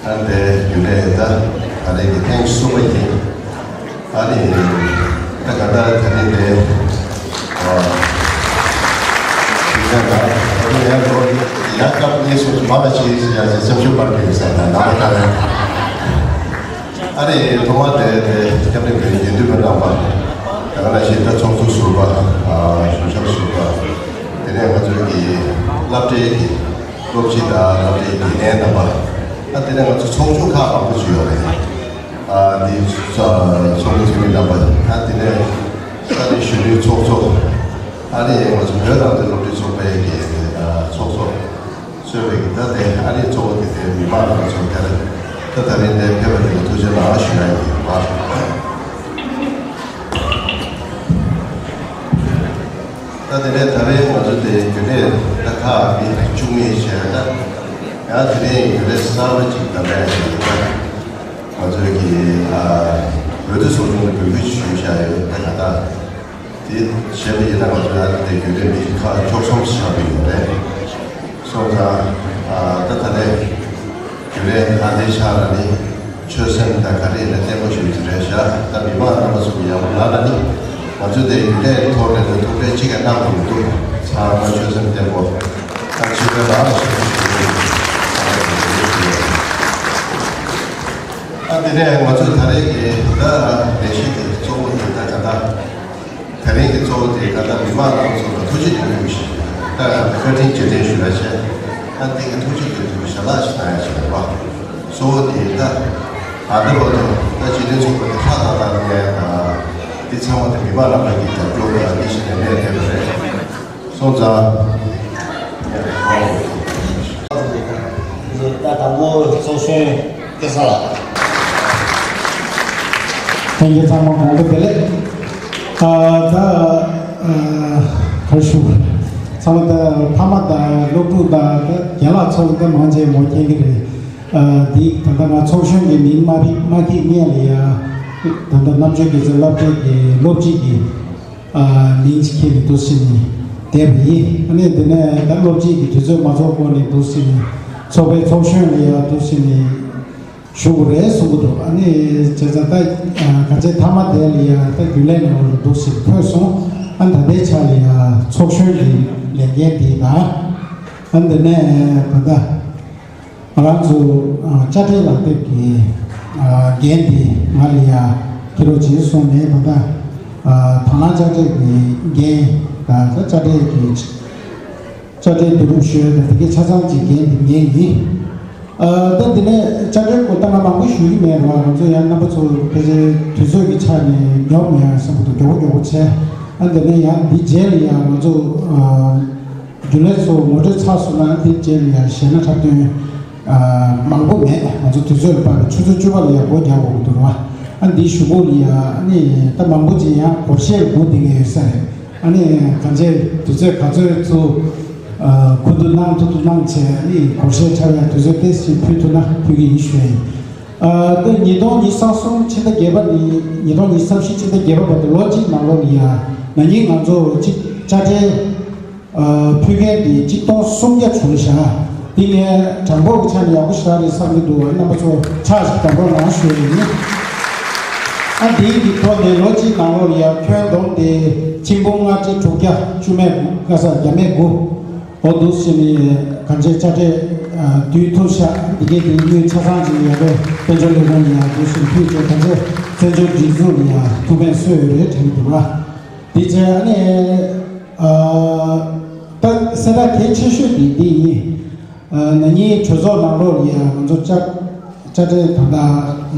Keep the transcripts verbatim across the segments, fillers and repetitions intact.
ཨ་འདས་རྒྱུ་ལས་ད་ད་རེས་ཀྱི་ཐེངས་གསུམ་པ་ཡིན། ཨ་ནི་ད་ག་ད་ད་རེས་འདས་ཨ་ཡང་ལོ་ཡང་སྐབས་གཉིས་སུ་མ་ལ་ཅི་ཡ་ཅི་སེམས་ཤུགས་སྤར་གྱི་ཡོད་ས་ད་ནང་པ་ད་རེས་ཨ་ནི་ཐོག་མ་དེ་དེ་སྐྱབས་གནས་དགེ་འདུན་པ་རྣམ་པ་ད་ག་ནང་བཞིན་ད་ཚོགས་གཙོ་ཟུར་པ་ཨ་གཞུང་ཞབས་ཟུར་པ་དེ་ནས་ང་ཚོའི་གི་སློབ་གྲྭའི་གི་སློབ་སྤྱི་དང་སློབ་གྲྭའི་དགེ་རྒན་རྣམ་པ། ཨ་དེ་ནས་ང་ཚོ་ཚོགས་ཆུང་ཁག་མང་པོ་ཅིག་ཡོད་རེད། ཨ་དེ་ཚོགས་འདུ་འཐུས་མི་རྣམ་པ། ཨ་དེ་ནས་ས་གནས་གཞོན་ནུའི་ཚོགས་གཙོ། ཨ་ནི་ང་ཚོ་བོད་རང་བཙན་སློབ་ཕྲུག་ཚོགས་པའི་གི་ཨ་ཚོགས་གཙོ་གཙོས་པའི་གི་ད་དེ་ཨ་ནི་གཙོ་བོ་དེ་དེ་མི་མང་རྣམ་པ་ཚོ་དེར་ད་ད་རིང་འདིར་ཕེབས་པ་དེ་ལ་ཐུགས་རྗེ་གནང་ཞུ་ཡ་ཡིན་པ། ད་དེ་ནས་ད་རེས་ང་ཚོ་དེ་རྒྱུན་ལས་ད་ཁག་མི་བཅུ་གཉིས་བྱས་ད་ཡང་དེ་ནས་རྒྱུན་ལས་གསར་པ་ཅིག་ད་ལྟ་ཡང་ང་ཚོའི་གི་ཨ་འོས་བསྡུ་ཚོགས་ཆུང་ལ་འབོད་སྐུལ་ཞུས་བཞག་ཡོད། ད་ག་ད་དེ་བྱས་པ་ཡིན་ན་ང་ཚོ་ཡང་དེ་རྒྱུན་ལས་མི་ཁག་བཅུ་གསུམ་ཆགས་པ་ཡོད་རེད། སོང་ཙང་ཨ་ད་ད་ལྟ་རྒྱུན་ལས་ད་ལྟའི་ཆ་ལ་ནི་ཆོད་སེམས་དང་ག་རེ་ཡིན་ན་བརྟན་པོ་ཞིག་ཏུ་རེད་བཞག་ད་མི་མང་རྣམ་པ་ཚོ་གི་ཡག་པོ་ལབ་ན་ནི་ང་ཚོ་དེ་རྒྱུན་ལས་ཐོག་ནས་ནི་ཐུགས་ཕན་གཅིག་ཀྱང་གནང་དགོས་མི་འདུག་ཚང་མ་ཆོད་སེམས་བརྟན་པོ་ད་ཕྱི་རྒྱལ་ལ་ཞིག་ཨ་དེ་ནས་ང་ཚོ་ད་རེས་ཀྱི་ད་ལས་གཞི་དེ་གཙོ་བོ་དེ་ད་ག་ད། ད་རིང་གི་གཙོ་བོ་དེ་ད་ལྟ་མི་མང་རྣམ་པ་ཚོ་ལ་ཐུགས་རྗེ་ཆེ་ཞུ་ཞིང་ད་བཀའ་དྲིན་རྗེས་དྲན་ཞུ་ཡ་བྱས། ད་འདི་གི་ཐུགས་རྗེ་ཆེ་ཞུ་ཞལ་ལག་ཞིག་གནང་ཡ་ཞིག་རེད་པ། གཙོ་བོ་དེ་ད་ད་ལྟ་བར་དུ་ད་སྤྱི་མཐུན་ཚོགས་པ་དེ་ལྷ་ད་ལྟ་ནས་ད་འདི་ཚང་མ་དེ་མི་མང་རྣམ་པ་གི་རྒྱབ་སྐྱོར་ལ་འདི་ཞིག་ནས་གནས་བསྡད་པ་རེད། སོང་ཙང་། ད་དང་པོ་ཚོགས་གཞོན་སྐལ་བཟང་ལགས། ལྷན་རྒྱས་ཚང་མ་གོང་དུ་བདེ་ལེགས། ཨ་ད་ཨ་གར་ཞུ། ཚང་མ་ད་ཕ་མ་དང་སློབ་ཕྲུག་དང་ད་རྒན་ལགས་ཚོ་ད་མང་ཆེ་མོ་མཁྱེན་གྱི་རེད། ཨ་འདི་ད་ལྟ་ང་ཚོགས་གཞོན་གྱི་མིང་མ་ཕི་མ་ཁིག་ངེས་ལ་ཡ། ད་ལྟ་རྣམ་དཔྱོད་དགེ་རྩེ་སློབ་གྲྭའི་གི་སློབ་སྤྱི་གི་ཨ་མིང་ཅིག་ཁྱེར་ནས་འདུག་ཟེར་ནས་བསྡད་པ་ཡིན། ཨ་ནི་དེ་ནས་ད་སློབ་སྤྱི་གི་དུས་ཚོད་མ་ཚོགས་གོང་ནས་འདུག་ཟེར་ནས་ཚོགས་པའི་ཚོགས་གཞོན་ལ་ཡ་འདུག་ཟེར་ནས་ཞུ་དགོས་རེད་གསུང་གི་འདུག་ཨ་ནི་བྱས་ཙང་ད་ག་ཚད་མཐའ་མ་དེ་ལ་ཡ་ད་རྒྱུན་ལས་ནང་ལ་འདུག་ཟེར་འཁོད་སོང་། ཨ་ད་ལྟའི་ཆ་ལ་ཡ་ཚོགས་གཞོན་གྱི་ལས་འགན་དེ་དང་། ཨ་འདི་ནས་ད་ལྟ། ང་རང་ཚོ་ཨ་དཔྱ་ཁྲལ་ལག་དེབ་ཀྱི་ཨ་འགན་དེ་ང་ལ་ཡ་ཁྱེད་རང་བྱེད་སོང་ནས་ད་ལྟ་ཨ་དང་བླངས་དཔྱ་ཁྲལ་གྱི་འགན་དང་ད་དཔྱ་ཁྲལ་གྱི་དཔྱ་ཁྲལ་བསྡུ་རུབ་ཞུ་ཡ་དང་དེ་གའི་ཆ་ཚང་གྱི་འགན་དེ་ངའི་ཡིན། ཨ་ད་དེ་ནས་དཔྱ་ཁྲལ་སྐོར་ད་ང་མང་པོ་ཞུ་གི་མེད་ར། ང་ཚོ་ཡང་རྣམ་པ་ཚོ་ཕལ་ཆེར་དུས་ཚོད་ཀྱི་ཆ་ནས་མགྱོགས་མེད་ཡ་བསམ་གྱི་འདུག་མགྱོགས་པོ་མགྱོགས་པོ་བྱས། ཨ་དེ་ནས་ཡང་འདི་རྗེས་ལ་ཡང་ང་ཚོ་ཨ། རྒྱུན་ལས་ཚོ་ངོ་སྤྲོད་ཚར་སོང་ན་འདི་རྗེས་ལ་ཡང་གཞས་སྣ་འཁྲབ་སྟོན་ཨ་མང་པོ་མེད། ང་ཚོ་དུས་ཚོད་ལ་དཔག་པའི་ཆུ་ཚོད་བཅུ་པ་ལ་ཡང་སྒོ་རྒྱག་དགོས་ཀྱི་འདུག་ར། ཨ་འདིའི་གཞུག་གུ་ལ་ཡང་ཨ་ནི་ད་མང་པོ་ཅིག་ཡང་སྒོར་གཞས་སྒུག་བསྡད་མཁན་ཡོད་ས་རེད། ཨ་ནི་གང་ཅི་དུས་ཚོད་ག་ཚོད་ཚུར་ཨ་ཁུ་བསྡུ་གནང་ཐུབ་ཐུབ་གནང་བྱས། ཨ་ནི་སྒོར་གཞས་འཁྲབ་ཡ་དུས་ཚོད་ཏོག་ཙམ་ཕུལ་ཐུབ་ན་ཕུལ་གྱི་ཡིན་ཞུ་ཡ་ཡིན། ཨ་ད་ཉིས་སྟོང་ཉི་ཤུ་རྩ་གསུམ་ཕྱི་ཟླ་བརྒྱད་པ་ནས་ཉིས་སྟོང་ཉི་ཤུ་རྩ་བཞི་ཕྱི་ཟླ་བརྒྱད་པ་བར་དུ་ལོ་གཅིག་ནང་ལོགས་ལ་ཡང་ན་ནིང་ང་ཚོ་གཅིག་དཔྱ་ཁྲལ་ཨ་ཕུལ་མཁན་དེ་གཅིག་སྟོང་སུམ་བརྒྱ་བྱུང་བཞག་འདི་ངས་གྲངས་འབོར་གྱི་ཆ་ནས་ཡག་པོ་ཞེ་དྲག་རེད་བསམ་གྱི་འདུག་རྣམ་པ་ཚོ་ཕྱག་ཞིག་གྲངས་འབོར་གནང་ཞུ་ཡ་ཡིན། ཨ་འདིའི་གི་ཐོག་ནས་ལོ་གཅིག་ནང་ལོགས་ལ་ཡང་ཁྱོན་བསྡོམས་ཏེ་ཆིག་འབུམ་ལྔ་བརྒྱ་དྲུག་བརྒྱ་བཅུ་མེད་དགུ་ཀ་ས་བརྒྱ་མེད་དགུ། འོ་འདུག་སེ་ནི་གང་ཅི་དཔྱ་ཁྲལ་བསྡུ་ཐུབ་ཤག་འདི་གའི་དེ་དངུལ་ཆ་ཚང་ཅིག་ཡོད་པས་དཔལ་འབྱོར་ལས་ཁུངས་ནས་ཡང་འདུག་སེ་ཕུལ་ཏེ་གང་ཅི་བཙན་བྱོལ་སྒྲིག་འཛུགས་ལ་ཡང་ཐུགས་ཕན་གསོས་ཡོད་རེད་དྲན་གྱི་འདུག་ལ། དེ་བྱས་ཨ་ནི་ད་གསལ་བསྒྲགས་གལ་ཆེ་ཤོས་དེ་འདི་ཡིན། ན་ནིང་གྲོས་ཚོགས་ནང་ལོགས་ལ་ཡང་ང་ཚོ་དཔྱ་དཔྱ་ཁྲལ་ད་ལྟ་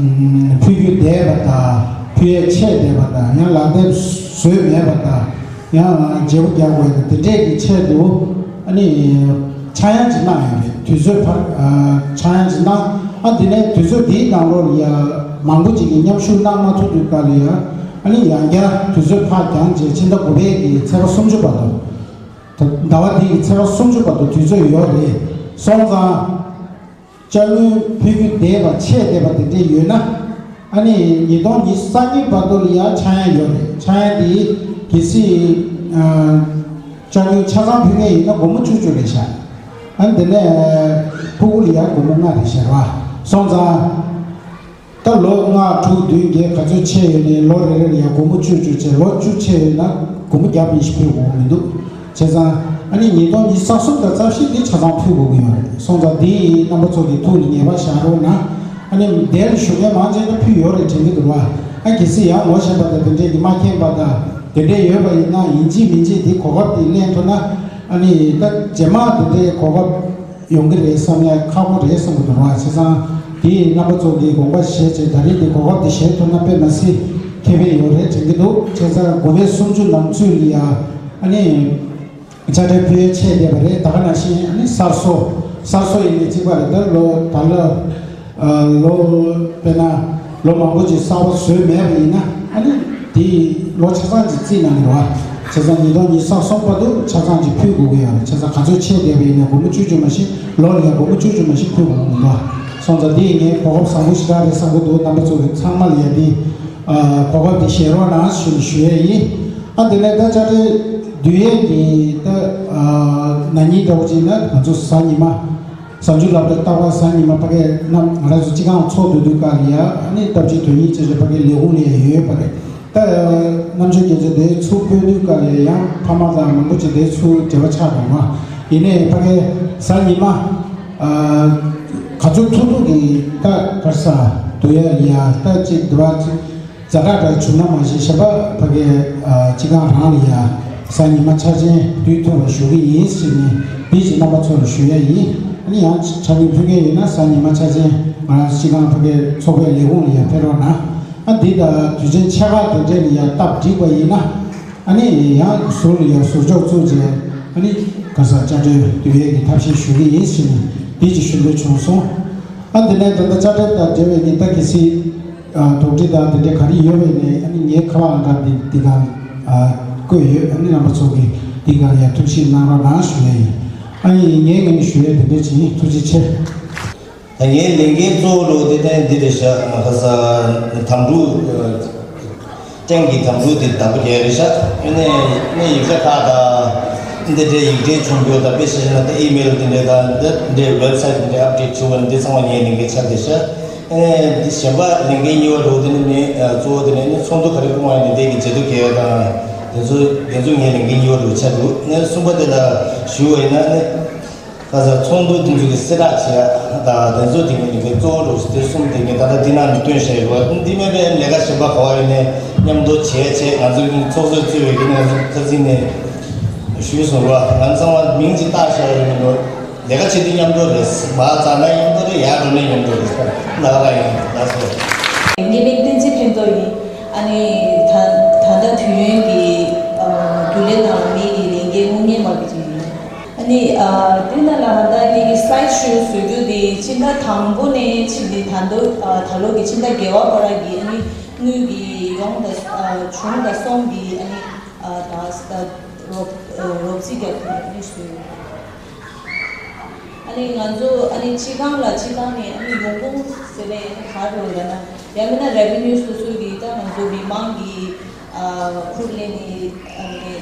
ཕུལ་རྒྱུ་བསྡད་པ་དང་ཕུལ་ཡས་ཆད་བསྡད་པ་དང་ཡང་ལག་དེབ་བཟོས་མེད་པ་དང་ཡང་བརྗེ་པོ་རྒྱག་དགོས་ཡ་དང་དེ་འདྲས་ཀྱི་ཆེད་དུ་ཨ་ནི་ཆག་ཡང་ཅིག་གནང་ཡོད་རེད། དུས་ཚོད་ཕར་ཆག་ཡང་ཅིག་གནང་ཨ་དེ་ནས་དུས་ཚོད་འདིའི་ནང་ལོགས་ལ་ཡང་མང་པོ་ཅིག་གིས་མཉམ་ཞུགས་གནང་མ་ཐུབ་དུས་སྐབས་ལ་ཡང་ཨ་ནི་ཡང་བསྐྱར་དུས་ཚོད་ཕར་འགྱངས་བྱས་ཕྱི་ཟླ་དགུ་པའི་གི་ཚེས་པ་སུམ་ཅུ་བར་དུ་ད་ཟླ་བ་འདིའི་གི་ཚེས་པ་སུམ་ཅུ་བར་དུ་དུས་ཚོད་ཡོད་རེད། སོང་ཙང་། དཔྱ་དངུལ་ཕུལ་རྒྱུ་འདས་པ་ཆད་བསྡད་པ་དེ་འདྲས་ཡོད་ན། ཨ་ནི་ཉིས་སྟོང་ཉི་ཤུ་རྩ་གཉིས་བར་དུ་ལ་ཡང་ཆག་ཡང་ཡོད་རེད། ཆག་ཡང་དེ་གལ་སྲིད་ཨ་དཔྱ་དངུལ་ཆ་ཚང་ཕུལ་མཁན་ཡིན་ན་སྒོར་མོ་བཅུ་བཅུ་རེད་ཤག་ཨ་ནི་དེ་ནས་ཕྲུ་གུ་ལ་ཡང་སྒོར་མོ་ལྔ་རེད་ཤག་ར། སོང་ཙང་། ད་ལོ་ལྔ་དྲུག་བདུན་བརྒྱད་ག་ཚོད་ཆད་ཡོད་ནའི་ལོ་རེ་རེ་ལ་ཡང་སྒོར་མོ་བཅུ་བཅུ་བྱས། ལོ་བཅུ་ཆད་ཡོད་ན་སྒོར་མོ་བརྒྱ་ཉི་ཤུ་ཕུལ་དགོས་མི་འདུག་བྱས་ཙང་ཨ་ནི་ཉིས་སྟོང་ཉི་ཤུ་རྩ་གསུམ་དང་རྩ་བཞི་འདི་ཆ་ཚང་ཕུལ་དགོས་ཀྱི་ཡོད་རེད། སོང་ཙང་འདི་རྣམ་པ་ཚོ་གི་ཐུགས་ལ་ངེས་པ་བཞག་རོགས་གནང་། ཨ་ནི་དེ་ལ་ཞུ་མཁན་མང་ཆེ་ད་ཕུལ་ཡོད་རེད་དྲན་གྱི་འདུག་བ། ཨ་གལ་སྲིད་ཡང་ངོ་ཤེས་པ་དང་དེ་འདྲས་ཀྱིས་མ་མཁྱེན་པ་དང་དེ་འདྲས་ཡོད་པ་ཡིན་ན་ཡིན་གཅིག་མིན་གཅིག་འདི་གོ་སྐབས་འདི་ལེན་ཐུབ་ན། ཨ་ནི་ད་རྗེས་མ་དེ་འདྲས་གོ་སྐབས་ཡོང་གི་རེད་བསམ་ཡ་ཁག་པོ་རེད་བསམ་གྱི་འདུག་ར། བྱས་ཙང་དེའི་རྣམ་པ་ཚོ་གིས་དགོངས་པ་བཞེས་བྱས་ད་རེས་འདི་གོ་སྐབས་འདི་བཞེས་ཐུབ་ན་དཔེ་མ་སྲིད་ཁེ་ཕན་ཡོད་རེད་དྲན་གྱི་འདུག་བྱས་ཙང་དགུ་པའི་སུམ་ཅུ་ནང་ཚུད་ལ་ཡ་ཨ་ནི་དཔྱ་ཁྲལ་ཕུལ་ཡ་ཆད་བསྡད་པ་རེད། ད་ག་ནང་བཞིན་ཨ་ནི་གསར་བཟོ་གསར་བཟོ་ཡིན་ནའི་གཅིག་པ་རེད། ད་ལོ་ད་ལོ་ལོ་དཔེར་ན་ལོ་མང་པོ་ཅིག་གསར་པ་བཟོས་མེད་པ་ཡིན་ན་ཨ་ནི་དེའི་ལོ་ཆ་ཚང་ཅིག་རྩིས་གནང་གི་རེད་བ། བྱས་ཙང་ཉིས་སྟོང་ཉི་ཤུ་རྩ་གསུམ་བར་དུ་ཆ་ཚང་ཅིག་ཕུལ་དགོས་ཀྱི་ཡོད་རེད། བྱས་ཙང་ག་ཚོད་ཆད་བསྡད་པ་ཡིན་ནའི་སྒོར་མོ་བཅུ་བཅུ་མ་གཏོགས་ལོ་ལ་ཡང་སྒོར་མོ་བཅུ་བཅུ་མ་གཏོགས་ཕུལ་དགོས་མི་འདུག་བ། སོང་ཙང་དེ་ངས་གོ་སྐབས་བཟང་པོ་ཞེ་དྲག་རེད་བསམ་གྱི་འདུག་རྣམ་པ་ཚོ་གི་ཚང་མ་ལ་ཡ་དེ་གོ་སྐབས་དེ་བཞེས་རོགས་གནང་ཞུ་ཞུ་ཡས་ཡིན། ཨ་དེ་ནས་ད་དཔྱ་ཁྲལ་བསྡུ་ཡས་ཀྱི་ད་ན་ནིང་འདྲ་བོ་ཅིག་ན་ང་ཚོ་གཟའ་ཉི་མ། གཟའ་མཇུག་སློབ་གྲྭ་ལྟ་བ་གཟའ་ཉི་མ་ཕ་གིའི་རྣམ་ང་རང་ཚོ་སྤྱི་ཁང་ཚོགས་སྡོད་དུས་སྐབས་ལ་ཡ་ཨ་ནི་སྟབས་ཀྱིས་དོན་གཉིས་བྱས་བྱས་ཕ་གིའི་ལས་ཁུངས་ལ་ཡ་ཡོད་པ་རེད། ད་རྣམ་དཔྱོད་རྒྱལ་མཚན་དེ་ཚུར་སྤོས་དུས་སྐབས་ལ་ཡ་ཡང་ཕ་མ་དང་མང་པོ་ཅིག་དེ་ཚུར་འབྲེལ་བ་ཆགས་འདུག་མ། ཡིན་ནའི་ཕ་གིའི་གཟའ་ཉི་མ་ག་ཚོད་ཐུབ་ཐུབ་ཀྱིས་ད་ག་རེ་ཟ་འདུག་ཡ་ལ་ཡ་ད་ཅིག་འདི་བ་ཅིག་ཛ་དྲག་དྲག་བྱུང་ན་མ་གཞི་གཞན་པ་ཕ་གིའི་ཨ་སྤྱི་ཁང་རང་ལ་ཡ་གཟའ་ཉི་མ་འཆར་ཅན་བསྡུ་ཐུབ་པ་ཞུ་གི་ཡིན་ཟེར་ནས་འདི་ཅིག་རྣམ་པ་ཚོ་ལ་ཞུ་ཡ་ཡིན། ཨ་ནི་ཡང་ཆ་རྐྱེན་ཕུལ་མཁན་ཡོད་ན་གཟའ་ཉི་མ་འཆར་ཅན་ང་རང་སྤྱི་ཁང་ཕ་གིའི་ཚོགས་པའི་ལས་ཁུངས་ལ་ཡ་ཕེབས་རོགས་གནང་། ཨ་འདི་དང་དུས་ཆེན་ཆེ་ཁག་དེ་འདྲས་ལ་ཡ་སྟབས་འགྲིག་པ་ཡིན་ན་ཨ་ནི་ཡང་ཟུར་ལ་ཡ་ཟུར་འཇོག་བཙུགས་རྗེས་ཨ་ནི་ག་ས་དཔྱ་ཁྲལ་བསྡུ་ཡས་ཀྱི་ཐབས་ཤེས་ཞུ་གི་ཡིན་ཟེར་ནས་འདི་ཅིག་ཞུ་འདོད་བྱུང་སོང་། ཨ་དེ་ནས་ད་ལྟ་དཔྱ་ཁྲལ་དང་འབྲེལ་བའི་ཉེན་བརྡ་གལ་སྲིད་ཨ་དོགས་འདྲི་དང་དེ་འདྲའི་ག་རེ་ཡོད་པ་ཡིན་ནའི་ཨ་ནི་ངའི་ཁ་པར་ཨང་གྲངས་འདི་འདི་ག་ཨ་བཀོད་ཡོད། ཨ་ནི་རྣམ་པ་ཚོ་གིས་འདི་ག་ལ་ཡ་ཐུགས་ཞིབ་གནང་རོགས་གནང་ཞུ་ཡ་ཡིན། ཨ་ཡིན་ངས་ངས་ནས་ཞུ་ཡ་དེ་འདྲ་ཅིག་ཡིན། ཐུགས་རྗེ་ཆེ། ད་ངའི་ལས་འགན་གཙོ་བོ་ལོ་དེ་ནས་འདི་རེད་ཤག་ཁ་ས་དམ་ཕྲུག་ཀྲེང་གི་དམ་ཕྲུག་དེ་བདག་པོ་རྒྱག་རེད་ཤག་ཨ་ནི་ནི་ཡིག་ཆ་ཁག་དང་འདི་འདྲའི་ཡིག་འབྲེལ་བྱུང་རྒྱུ་དང་དཔེ་ཆ་ཤེས་ན་ད་ཨི་མེལ་འདི་འདྲའི་དང་འདི་འདྲའི་ཝེབ་སའིཊ་འདི་འདྲའི་ཨབ་ཌེཊ་བྱུང་བ་ནི་འདི་ཚང་མ་ངའི་ལས་འགན་ཆགས་བསྡད་ཤག་ཨ་ནི་འདི་གཞན་པ་ལས་འགན་གཉིས་པ་ལོ་དེ་ནི་ནི་གཙོ་བོ་དེ་ནི་ནི་ཚོགས་འདུ་ག་རེ་སྐོང་བ་ཡིན་ནི་དེ་གི་བྱེད་དུ་གལ་དང་དེ་ཚོ་དེ་ཚོ་ངའི་ལས་འགན་གཉིས་པ་ལོ་ཆགས་འདུག་ནི་གསུམ་པ་དེ་ལ་ཞུ་བ་ཡིན་ན་ནི། ཁ་སང་ཚོགས་འདུ་དེ་ཚོ་གི་གསལ་བསྒྲགས་བྱས་ཡ་དང་དེ་ཚོ་དེ་ངས་ནི་གཙོ་བོ་རུ་དེ་གསུམ་དེ་ངས་ད་ལྟ་འདི་ནང་ནས་སྟོན་བཞག་ཡོད་པ་འདི་མིན་པའི་ལས་ཀ་གཞན་པ་ག་བ་ཡོད་ནས་མཉམ་དུ་བྱས་བྱས་ང་ཚོ་གི་ཚོགས་གཙོས་གཙོས་པའི་གི་ནས་ཁ་སང་ནས་ཞུས་སོང་བ། ང་ཚང་མ་མིང་ཅིག་བཏགས་བཞག་ཡོད་མི་འདུག་ལས་ཀ་བྱེད་དུས་མཉམ་དུ་རེད། མ་རྩ་ན་མཉམ་དུ་རེད། ཡར་འགྲོ་ནས་མཉམ་དུ་རེད། ལགས་ལགས་ཡིན་ལགས་སོ། ངའི་མིང་བསྟན་འཛིན་ཕན་ཐོགས་ཡིན། ཨ་ནི་ད་ད་ལྟ་དུས་ཡུན་གྱི་རྒྱུན་ལས་ནང་ལ་ངེད་ཀྱི་ལས་འགན་དངུལ་གཉེར་མ་བྱེད་ཀྱི་ཡིན། ཨ་ནི་ཨ་དེ་ན་ལ་ཧ་ད་ངེད་ཀྱི་སི་ལའིཌ་ཤོ་བཟོ་རྒྱུ་དེ་སྤྱི་ཟླ་དང་པོ་ནས་ཕྱིན་ཏེ་ད་ལྟ་ཨ་ད་ལོ་གི་ཕྱི་ཟླ་བརྒྱད་པ་བར་གྱི་ཨ་ནི་དངུལ་གྱི་ཡོང་དང་ཨ་བྱུང་དང་སོང་གི་ཨ་ནི་ཨ་ད་ད་རོབ་ཨ་རོབ་རྩིས་རྒྱག་ཐུབ་ནས་ཨ་ནི་བཟོས་ཡོད། ཨ་ནི་ང་ཚོ་ཨ་ནི་སྤྱི་ཁང་ལ་སྤྱི་ཁང་ནས་ཨ་ནི་ཡོང་ཁུངས་ཟེར་ནས་ཨ་ནི་ག་རེ་ཡོད་ན་ཡང་མིན་ན་རེ་ཝེ་ནིའུ་སོ་སོ་གི་ད་ང་ཚོ་མི་མང་གི་ཨ་ཁུར་ལེན་ནས་ཨ་ནི་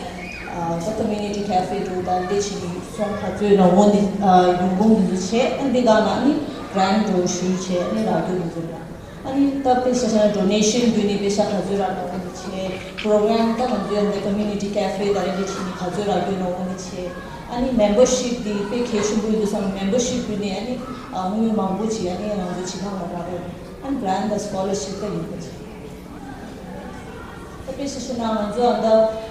ཨ་ད་ཀོ་མུ་ནི་ཊི་ཀེ་ཕེ་འགྲོ་དང་དེ་བྱས་ནས་སོང་ག་ཚོད་ན་འོང་ནས་ཨ་ཡོང་ཁུངས་དེ་ཚོ་བྱས། ཨ་ནི་དེ་དག་ན་ཨ་ནི་གྷ་རན་ཊི་འགྲོ་ཞུས་བྱས་ཨ་ནི་རག་རྒྱུ་དེ་ཚོ་རེད། ཨ་ནི་ད་དཔེ་ཆ་བཞག་ན་ཌོ་ནེ་ཤན་བརྒྱུད་ནས་པེ་ཤ་ག་ཚོད་རག་ན་འོ་འདི་བྱས། པོ་རོ་གྷ་རམ་ད་ང་ཚོའི་ཨ་ནི་ཀོ་མུ་ནི་ཊི་ཀེ་ཕེ་དང་རེ་འདི་བྱས་ནས་ག་ཚོད་རག་རྒྱུ་ན་འོ་འདི་བྱས། ཨ་ནི་མེམ་བར་ཤིབ་འདི་དཔེ་གལ་ཆེན་པོ་ཡིན་འདུག་བསམ། མེམ་བར་ཤིབ་བརྒྱུད་ནས་ཨ་ནི་ཨ་དངུལ་མང་པོ་ཅིག་ཨ་ནི་ང་ཚོའི་སྤྱི་ཁང་ལ་རག་རེད། ཨ་ནི་གྷ་རན་ཊི་དང་སི་ཀོ་ལར་ཤིབ་ད་ཡིན་པ་བྱས། ད་དཔེ་ཆ་བཞག་ན་ང་ཚོ་ཨ་ད་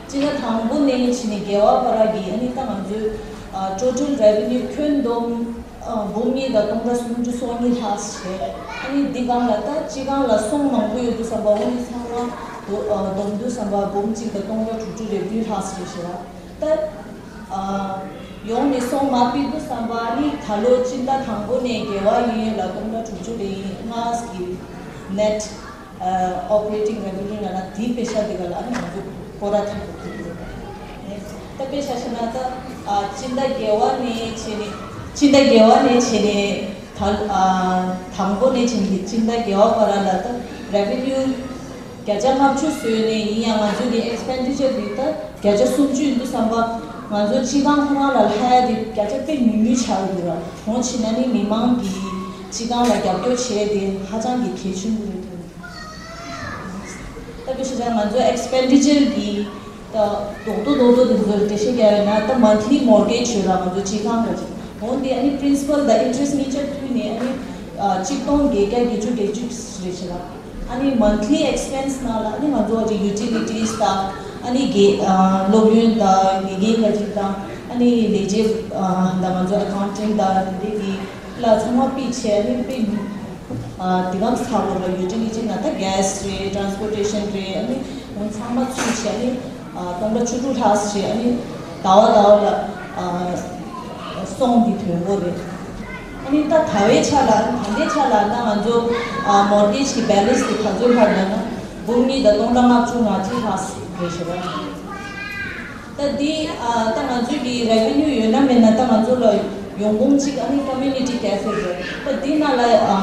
སྤྱི་ཟླ་དང་པོ་ནས་བྱས་ནས་བརྒྱད་པ་བར་གྱི་ཨ་ནི་ད་ང་ཚོའི་ཨ་ཊོ་ཊལ་རེ་ཝེ་ནིའུ་ཁྱོན་བསྡོམས་ཨ་འབུམ་གཉིས་དང་སྟོང་ཕྲག་སུམ་ཅུ་སོ་གཉིས་ལྷག་བྱས། ཨ་ནི་འདི་སྒང་ལ་ད་སྤྱི་ཁང་ལ་སོང་མང་པོ་ཡོད་འདུག་བསམ་པ། འོ་ནི་ཚང་མ་བསྡོ་ཨ་བསྡོམས་འདུག་བསམ་པ་འབུམ་གཅིག་དང་སྟོང་ཕྲག་དྲུག་ཅུ་རེ་བདུན་ལྷག་བྱས་བྱས་ལ། ད་ཨ་ཡོང་ནས་སོང་མ་ཕེབས་འདུག་བསམ་པ། ཨ་ནི་ད་ལོ་སྤྱི་ཟླ་དང་པོ་ནས་བརྒྱད་པ་ཡིན་ཡིན་ལ་སྟོང་ཕྲག་དྲུག་ཅུ་རེ་ལྔ་གི་ནེཊ་ཨ་ཨོ་པ་རེ་ཊིང་རེ་ཝེ་ནིའུ་ལ་ན་དེའི་པེ་ཤ་དེ་ག་ལ་ཨ་ནི་ང་ཚོ་སྐོར་ར་ཐེབས་དགོས་ཀྱི་ཡོད། ད་དཔེ་ཆ་བཞག་ན་ད་ཨ་སྤྱི་ཟླ་བརྒྱད་པ་ནས་བྱས་ནས་སྤྱི་ཟླ་བརྒྱད་པ་ནས་བྱས་ནས་ད་ཨ་དང་པོ་ནས་བྱས་ནས་སྤྱི་ཟླ་བརྒྱད་པ་བར་ལ་ད་རེ་ཝེ་ནིའུ་བརྒྱ་ཆ་ལྔ་བཅུ་བཟོས་ནས་ཡིན་ཡང་ང་ཚོ་གི་ཨེག་སི་པེན་ཌི་ཅར་དེ་ད་བརྒྱ་ཆ་སུམ་ཅུ་ཡིན་འདུག་བསམ་པ། ང་ཚོ་སྤྱི་ཁང་ཁོ་རང་ལ་ལྷག་ཡ་དེ་བརྒྱ་ཆ་དཔེ་ཉུང་ཉུང་ཆགས་ཡོད་འདུག་ར། འོང་ཕྱིན་ན་ནི་མི་མང་གི་ སྤྱི་བཏང་ལ་རྒྱབ་སྐྱོར་བྱས་ཏེ་ཧ་ཅང་གི་གལ་ཆེན་པོ་རེད་དོ། ད་དཔེ་བཞག་ན་ང་ཚོ་ཨེགས་པེན་ཌི་ཅར་གྱི་ད་རྡོག་རྡོག་རྡོག་རྡོག་དེ་ཚོ་འགྲེལ་བཤད་རྒྱག་ཡོད་ན། ད་མན་ཐི་ལི་མོར་གེཇ་ཡོད་ར། ང་ཚོ་སྤྱི་བཏང་ལ་ཅིག་འོན་ཏེ་ཨ་ནི་པི་རིན་སི་པལ་དང་ཨིན་ཊི་རེ་སི་ཊི་གཉིས་ཆ་མཐུད་ནས་ཨ་ནི་ཨ་གཅིག་སྟོང་བརྒྱད་བརྒྱ་བརྒྱད་ཅུ་གྱ་གཅིག་རེད་ཤག་ཨ་ནི་མན་ཐི་ལི་ཨེགས་པེན་སི་ནང་ལ་ཨ་ནི་ང་ཚོ་ཅིག་ཡུ་ཊི་ལི་ཊིས་དང་ཨ་ནི་དགེ་ཨ་སློབ་ཡོན་དང་དགེ་རྒན་འགའ་ཅིག་དང་ཨ་ནི་ལས་བྱེད་ཨ་དང་ང་ཚོ་ཨ་ཀའུན་ཊེན་ཊི་དང་དེ་འདྲའི་གི་ལ་ཚང་མ་ཕུད་བྱས་ཨ་ནི་དཔེ་ཨ་དེ་གམ་ཚ་བོ་ལ་ཡུ་ཊི་ལི་ཊི་ན་ད་གྷེ་སི་རེད། ཊེ་རན་སི་པོར་ཊེ་ཤན་རེད། ཨ་ནི་འོ་ཚང་མ་ཚུད་བྱས་ཨ་ནི་ཨ་སྟོང་ཕྲག་བཅུ་དྲུག་ལྷག་བྱས་ཨ་ནི་ཟླ་བ་ཟླ་བ་ལ་ཨ་སོང་འདི་ཐོན་གོ་རེད། ཨ་ནི་ད་ད་བའི་ཆ་ལ་ད་ལྟའི་ཆ་ལ་ད་ང་ཚོ་ཨ་མོར་གེཇ་གི་བེ་ལེན་སི་དེ་ག་ཚོད་ལྷག་ཡོད་ན་འབུམ་གཉིས་དང་སྟོང་ཕྲག་ལྔ་བཅུ་ང་གཅིག་ལྷག་རེད་ཤག་ད་འདི་ཨ་ད་ང་ཚོའི་གི་རེ་ཝེ་ནིའུ་ཡོད་ན་མེད་ན་ད་ང་ཚོ་ལ་ཡོང་ཁུངས་གཅིག་ཨ་ནི་ཀོ་མིའུ་ནི་ཊི་ཀེ་ཕེ་རེད། ད་འདི་ནང་ལ་ཨ་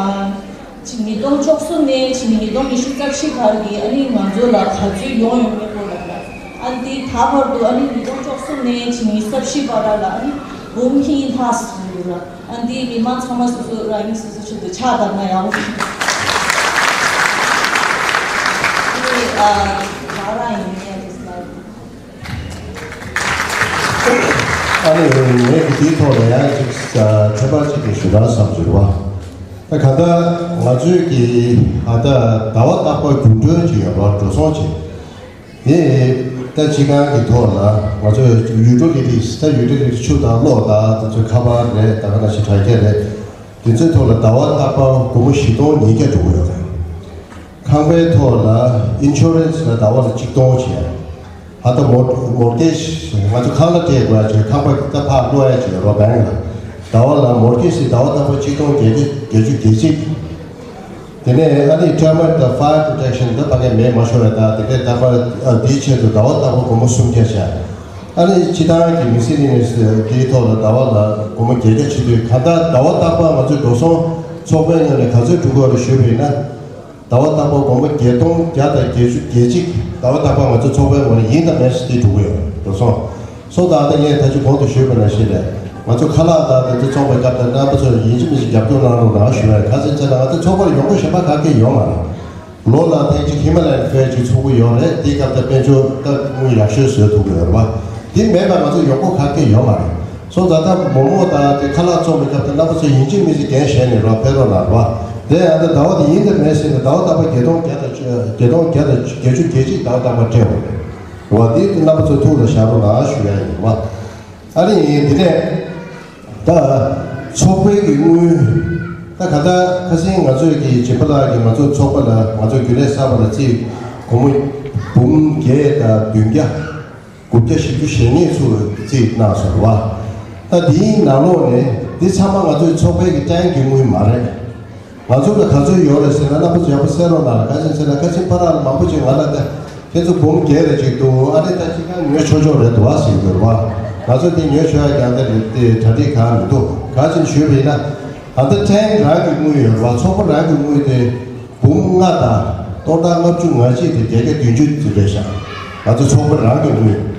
ཕྱི་ཉིས་སྟོང་བཅུ་གསུམ་ནས་ཕྱི་ཉིས་སྟོང་ཉི་ཤུ་རྩ་བཞི་བར་གྱི་ཨ་ནི་ང་ཚོ་ལ་ག་ཚོད་ཡོང་ཡོད་མེད་སྐོར་ལ་ཨ་འདི་ད་བར་དུ་ཨ་ནི་ཉིས་སྟོང་བཅུ་གསུམ་ནས་ཕྱི་ཉི་ཤུ་རྩ་བཞི་བར་ལ་ཨ་ནི་འབུམ་གཉིས་ལྷག་ཡོད་ར། ཨ་འདི་མི་མང་ཚང་མ་སོ་སོ་རང་ཉིད་སོ་སོ་ཆེད་དུ་ཕྱག་བརྡབ་ན་ཡག་པོ་ཞིག་ཨ་ནི་ཨ་རང་ཡིན་ངས་དེ་སླར། ཨ་ནི་ངས་ཀྱི་དེའི་ཐོག་ལ་ཡང་ཅིག་ཨ་ཁྱད་པར་ཅིག་གི་ཞུ་རག་བསམ་གྱི་རེད་བ། ད་ག་ད་ང་ཚོའི་གི་ཨ་ད་ཟླ་བ་རྟག་པར་རྒྱུན་གྲོན་ཅིག་ཡོད་རེད་བ། འགྲོ་སོང་ཅིག་དེ་ད་སྤྱི་ཁང་གི་ཐོག་ལ་ང་ཚོ་ཡུ་ཊི་ལི་ཊིས། ད་ཡུ་ཊི་ལི་ཊི་ཆུ་དང་གློག་དང་དེ་ཚོའི་ཁ་པར་རེད། ད་ག་ནང་བཞིན་དྲ་རྒྱ་རེད། དེ་ཚོའི་ཐོག་ལ་ཟླ་བ་རྟག་པར་སྒོར་མོ་བཞི་སྟོང་ཉིས་བརྒྱ་འགྲོ་གི་ཡོད་རེད། ཁང་པའི་ཐོག་ལ་ཨིན་ཤུ་རན་སི་ལ་ཟླ་བ་ལ་གཅིག་སྟོང་བྱས། ཨ་ད་མོར་མོར་གེཇ་ང་ཚོ་ཁང་གླ་སྤྲད་དགོས་ཡ་བྱས། ཁང་པ་ད་ཕར་བླུག་ཡ་བྱས་རོ་བྷེང་ལ། ཟླ་བ་ལ་མོར་གེཇ་དེ་ཟླ་བ་རྟག་པར་གཅིག་སྟོང་བརྒྱད་བརྒྱ་བརྒྱད་ཅུ་གྱ་གཅིག་དེ་ནས་ཨ་ནི་termite དང་fire protection ད་ཕ་གི་མེ་མ་ཤོར་བའི་ད་དེ་འདྲའི་ད་པར་ཨ་དེའི་ཆེད་དུ་ཟླ་བ་ལྟ་བུ་སྒོར་མོ་སུམ་བརྒྱ་བྱས། ཨ་ནི་སྤྱི་བཏང་གི་མི་སི་ལི་ནི་སི་དེའི་ཐོག་ལ་ཟླ་བ་ལ་སྒོར་མོ་བརྒྱད་བརྒྱ་བྱེད་དུས། གང་ལྟར་ཟླ་བ་ལྟ་བུ་ང་ཚོའི་འགྲོ་སོང་ཚོགས་པའི་ངོས་ནས་ག་ཚོད་སྒྲུབ་དགོས་རེད་ཞུས་པ་ཡིན་ན། ཟླ་བ་ལྟ་བུ་སྒོར་མོ་བརྒྱད་སྟོང་བརྒྱ་དང་བརྒྱད་ཅུ་གྱ་གཅིག་ཟླ་བ་ལྟ་བུ་ང་ཚོ་ཚོགས་པའི་ངོས་ནས་ཡིན་དང་མིན་ཞིག་དེ་སྒྲུབ་ཀྱི་ཡོད་རེད། འགྲོ་སོང་། སོ་ད་ལྟ་ངས་ད་ཅི་གོང་དུ་ཞུས་པ་ནང་བཞིན་རེད། ང་ཚོ་ཁ་ལག་དང་དེ་ཚོ་ཚོང་པའི་སྐབས་དེར་རྣམ་པ་ཚོས་ཡིན་གཅིག་མིན་གཅིག་རྒྱབ་སྐྱོར་གནང་རོགས་གནང་ཞུ་བ་ཡིན། ག་ཚོད་ཚེ་ན་ང་ཚོ་ཚོགས་པར་ཡོང་སྒོ་གཞན་པ་ག་གེ་ཡོད་མ་རེད། ལོ་ལ་ཐེངས་གཅིག་ཧི་མ་ལ་ཡན་ཕེར་ཅིག་ཚོགས་ཀྱི་ཡོད་རེད། དེའི་སྐབས་དེར་དཔལ་འབྱོར་ད་དངུལ་ཡག་ཤོས་བཟོས་ཐུབ་ཀྱི་ཡོད་རེད་བ། དེ་མེད་པར་ང་ཚོ་ཡོང་སྒོ་ག་གེ་ཡོད་མ་རེད། སོང་ཙང་ད་མོག་མོག་དང་དེ་ཁ་ལག་བཙོང་བའི་སྐབས་དེར་རྣམ་པ་ཚོས་ཡིན་གཅིག་མིན་གཅིག་འགན་བཞེས་ནས་རོགས་ཕེབས་རོགས་གནང་རོགས། དེ་ཡང་ད་ཟླ་བ་དེ་ཡིན་དང་མིན་ཟེར་ནས་ཟླ་བ་ལྟ་བུ་བརྒྱད་སྟོང་བརྒྱ་དང་བརྒྱད་སྟོང་བརྒྱ་དང་བརྒྱད་ཅུ་གྱ་གཅིག་ཟླ་བ་ལྟ་བུ་སྤྲད་འོང་རེད་བ། དེ་རྣམ་པ་ཚོ་ཐུགས་ལ་བཞག་རོགས་གནང་ཞུ་ཡ་ཡིན་བ། ཨ་ནི་དེ་ནས་ད་ཚོགས་པའི་གི་དངུལ་ད་ག་ད་ཁ་སང་ང་ཚོས་ཀྱི་སྦྱིན་པ་ལགས་ཀྱིས་ང་ཚོ་ཚོགས་པ་ལ་ང་ཚོ་རྒྱུན་ལས་གསར་པ་ལ་རྩིས་སྒོར་མོ་འབུམ་བརྒྱད་དང་བདུན་བརྒྱ། དགུ་བརྒྱ་བཞི་བཅུ་ཞེ་གཉིས་ཚུར་རྩིས་གནང་སོང་བ། ད་འདིའི་ནང་ལོགས་ནས་འདི་ཚང་མ་ང་ཚོའི་ཚོགས་པའི་གི་ཀྲན་གྱི་དངུལ་མ་རེད། ང་ཚོ་ལ་ག་ཚོད་ཡོད་རེད་ཟེར་ན་རྣམ་པ་ཚོ་ཡག་པོ་གསན་རོགས་གནང་། ག་ཅི་ཟེར་ན་ཁ་ཆེ་ཕ་རག་ལ་མང་པོ་ཅིག་ང་ལ་ད་ཁྱེད་ཚོ་འབུམ་བརྒྱད་རེ་ཅིག་འདུག་ཨ་རེ་ད་ཅི་གང་ཉོ་ཆོག་ཆོག་རེད་འདུག་ཨ་ཟེར་གྱི་འདུག་བ། ང་ཚོ་དེ་ཉོ་ཆོག་ཡ་ཀྱང་ད་རེད་དེ་གྲ་སྒྲིག་གང་མི་འདུག་ག་ཅི་ཞུས་པ་ཡིན་ན་ད་ལྟ་ཀྲན་རང་གི་དངུལ་ཡོད་རེད་བ། ཚོགས་པ་རང་གི་དངུལ་དེ། འབུམ་ལྔ་དང་སྟོང་ཕྲག་ལྔ་བཅུ་ང་གཅིག་དང་བརྒྱད་བརྒྱ་བདུན་ཅུ་ཙམ་རེད་ཤག་ང་ཚོ་ཚོགས་པ་རང་གི་དངུལ།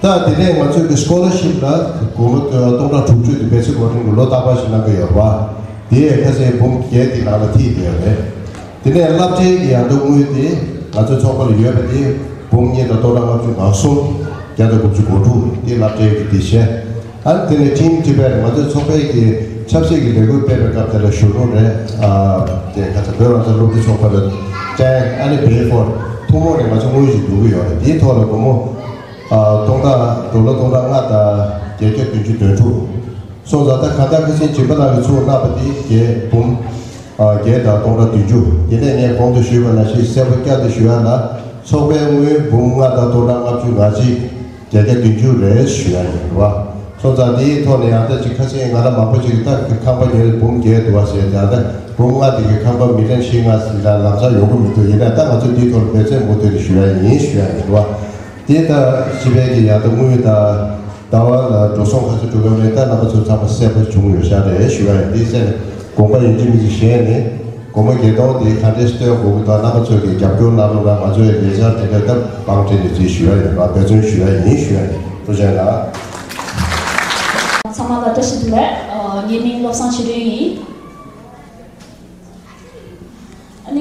ད་དེ་ནས་ང་ཚོའི་གི་སྐོ་ལར་ཤིབ་ལ་སྒོར་མོ་སྟོང་ཕྲག་དྲུག་ཅུ་དེ་བེ་སིག་ཀོ་ཝ་ཊར་ལོ་རྟག་པར་ཞིག་གནང་གི་ཡོད་རེད་བ། དེ་ཡང་ཁ་སང་འབུམ་བརྒྱད་དེ་ནང་ལ་ཐིག་བསྡད་ཡོད་རེད། དེ་ནས་སློབ་གྲྭའི་གི་ཡང་ད་དངུལ་དེ་ང་ཚོའི་ཚོགས་པ་ལ་ཡོད་པ་དེ་འབུམ་གཉིས་དང་སྟོང་ཕྲག་ལྔ་བཅུ་ང་གསུམ་བརྒྱ་དང་དགུ་བཅུ་གོ་དྲུག་དེ་སློབ་གྲྭའི་གི་དེ་བྱས། ཨ་ནི་དེ་ནས་Team Tibet ང་ཚོའི་ཚོགས་པའི་གི་ཆབ་སྲིད་ཀྱི་ལས་འགུལ་སྤེལ་བའི་སྐབས་དེ་ལ་ཞུ་རོགས་རེད། ཨ་དེ་ཁ་ཚ་བོད་རང་བཙན་སློབ་ཕྲུག་ཚོགས་པ་ལ་ཀྲན་ཨ་ནི་བེ་ཧྥོར་ཐུན་མོང་ནས་ང་ཚོ་དངུལ་ཞིག་བསྡུ་གི་ཡོད་རེད། དེའི་ཐོག་ལ་སྒོར་མོ་ཨ་སྟོང་ཕྲག་ཌོ་ལར་སྟོང་ཕྲག་ལྔ་དང་བརྒྱད་བརྒྱ་བདུན་ཅུ་དོན་དྲུག་སོང་ཙང་ད་ག་ད་ཁ་སང་སྦྱིན་པ་ལགས་ཀྱིས་ཚུར་གནང་བ་དེ་བརྒྱད་འབུམ་ཨ་བརྒྱད་དང་སྟོང་ཕྲག་བདུན་ཅུ། དེ་ནས་ངས་གོང་དུ་ཞུས་པ་ནང་བཞིན་གསལ་པོ་བསྐྱར་དུ་ཞུ་ཡ་ན་ཚོགས་པའི་དངུལ་འབུམ་ལྔ་དང་སྟོང་ཕྲག་ལྔ་བཅུ་ང་གཅིག་བརྒྱད་བརྒྱ་བདུན་ཅུ་རེད་ཞུ་ཡ་ཡིན་རེད་བ། སོང་ཙང་དེའི་ཐོག་ནས་ཡང་ད་ཅིག་ཁ་སང་ང་རང་མང་པོ་ཅིག་གིས་ད་ཁང་པ་ཉོས་འབུམ་བརྒྱད་འདུག་བ་ཟེར། ཡང་ད་འབུམ་ལྔ་དེ་གི་ཁང་པ་མི་ཊར་བཞི་ལྔ་ཟིན་ལ་ལམ་སང་ཡོང་གི་མི་འདུག་ཡིན་ན་ད་ང་ཚོ་འདིའི་ཐོག་ལ་འབད་བརྩོན་མུ་མཐུད་དེ་ཞུ་ཡ་ཡིན་ཞུ་ཡ་ཡིན་རེད་བ། དེ་ད་སྤྱི་པའི་གི་ཡང་ད་དངུལ་དང་ཟླ་བ་ལ་འགྲོ་སོང་ག་ཚོད་འགྲོ་གི་མེད་ད་རྣམ་པ་ཚོ་ཚང་མ་གསལ་པོ་བྱུང་ཡོད་ཤག་རེད་ཞུ་ཡ་ཡིན། དེའི་ཚེ་ནས་དགོངས་པ་ཡིན་གཅིག་མིན་གཅིག་བཞེས་ནས། སྒོར་མོ་བརྒྱད་སྟོང་དེ་ག་འདྲས་སྟོན་དགོས་ཀྱི་འདུག་རྣམ་པ་ཚོས་ཀྱིས་རྒྱབ་སྐྱོར་གནང་རོགས་གནང་། ང་ཚོས་ལས་འཆར་དེ་འདྲ་ལྟ་བུ་བང་སྒྲིག་ནས་རྩིས་ཞུ་ཡ་ཡིན་པ་འབད་བརྩོན་ཞུ་ཡ་ཡིན་ཞུ་ཡ་ཡིན། ཐུགས་རྗེ་གནང་། ཚང་མ་ལ་བཀྲ་ཤིས་བདེ་ལེགས། ངའི་མིང་བློ་བཟང་ཆོས་སྒྲོན་ཡིན།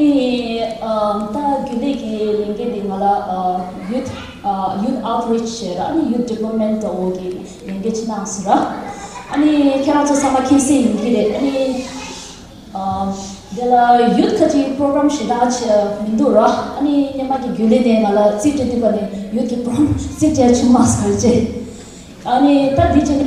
ཨ་ནི་ཨ་ད་རྒྱུན་ལས་ཀྱི་ལས་འགན་དེ་ང་ལ་ཨ་youth ཨ་youth outreach ཞེས་ར། ཨ་ནི་youth development འོག་གི་ལས་འགན་ཅིག་གནང་སོང་ར། ཨ་ནི་ཁྱེད་རང་ཚོ་ཚང་མ་མཁྱེན་གསལ་ཡིན་གྱི་རེད། ཨ་ནི་ཨ་འདི་ལ་youth ཁ་ཅིག་པོ་རོ་གྷ་རམ་ཞེ་དྲག་ཅིག་མི་འདུག་ར། ཨ་ནི་སྔོན་མ་གི་རྒྱུན་ལས་ནས་ང་ལ་རྩིས་སྤྲད་དུས་ག་ནས་youth ཀྱི་པོ་རོ་གྷ་རམ་རྩིས་སྤྲད་བྱུང་མ་སོང་ཅེས། ཨ་ནི་ད་འདི་ཅིག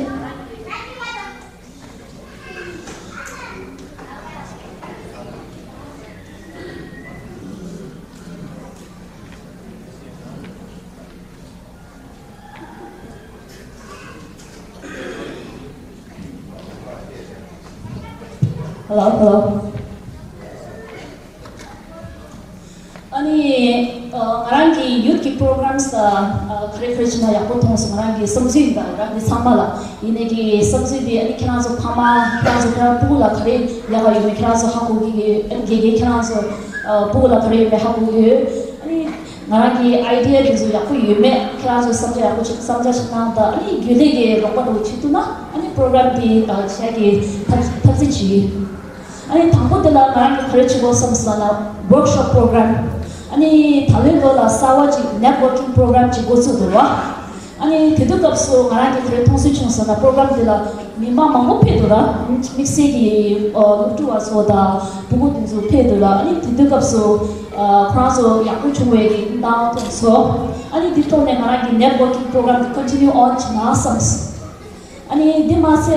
Hello, hello. ཨ་ནི་ཨ་ང་རང་གི་youth ཀྱི་པོ་རོ་གྷ་རམ་ས་ཨ་ག་རེ་ག་རེ་བྱས་ན་ཡག་པོ་མཐོང་སོང་། ང་རང་གི་བསམ་ཚུལ་ཡིན་ད། ང་རང་གི་ཚང་མ་ལ་ཡིན་ནའི་གི་བསམ་ཚུལ་དེ། ཨ་ནི་ཁྱེད་རང་ཚོ་ཕ་མ་ཁྱེད་རང་ཚོ་ཁྱེད་རང་སྤུ་གུ་ལ་ག་རེ་ཡག་ག་ཡོད་མེད་ཁྱེད་རང་ཚོ་ཧ་གོ་གི་གི། ཨ་ནི་དགེ་རྒན་ཁྱེད་རང་ཚོ་ཨ་སྤུ་གུ་ལ་ག་རེ་ཡོད་མེད་ཧ་གོ་གི་ཡོད། ཨ་ནི་ང་རང་གི་ཨའི་ཌི་ཡ་དེ་ཚོ་ཡག་པོ་ཡོད་མེད་ཁྱེད་རང་ཚོ་བསམ་འཆར་ཡག་པོ་ཅིག་བསམ་འཆར་ཞིག་གནང་དང་། ཨ་ནི་རྒྱུན་ལས་ཀྱི་རོགས་པ་འདྲ་བོ་བྱེད་ཐུབ་ན། ཨ་ནི་པོ་རོ་གྷ་རམ་དེ་ཨ་བྱེད་ཀྱི་ཐབས་ཐབས་ཤེས་བྱེད། ཨ་ནི་དང་པོ་དེ་ལ་ང་རང་གིས་ག་རེ་བྱེད་དགོས་བསམ་སོང་ན། workshop program། ཨ་ནི་ད་ལོའི་ལོ་ལ་གསར་བ་ཅིག་networking program ཅིག་འགོ་ཚུགས་འདུག་ར། ཨ་ནི་དེ་དུས་སྐབས་སུ་ང་རང་གིས་ག་རེ་མཐོང་ཚུལ་བྱུང་སོང་ན། པོ་རོ་གྷ་རམ་དེ་ལ་མི་མང་མང་པོ་ཕེབས་འདུག་ར། དམིགས་བསལ་གྱི་ཨ་སློབ་ཕྲུག་བ་ཚོ་དང་སྤུ་གུ་དེ་ཚོ་ཕེབས་འདུག་ར། ཨ་ནི་དེ་དུས་སྐབས་སུ་ཨ་ཁོ་རང་ཚོ་ཡག་པོ་བྱུང་བའི་གི་གནས་སྟངས་མཐོང་སོང་། ཨ་ནི་དེ་ཐོག་ནས་ང་རང་གིས་networking program དེ་continue on བྱེད་ན་བསམ་སོང་། ཨ་ནི་འདི་མ་ཟད་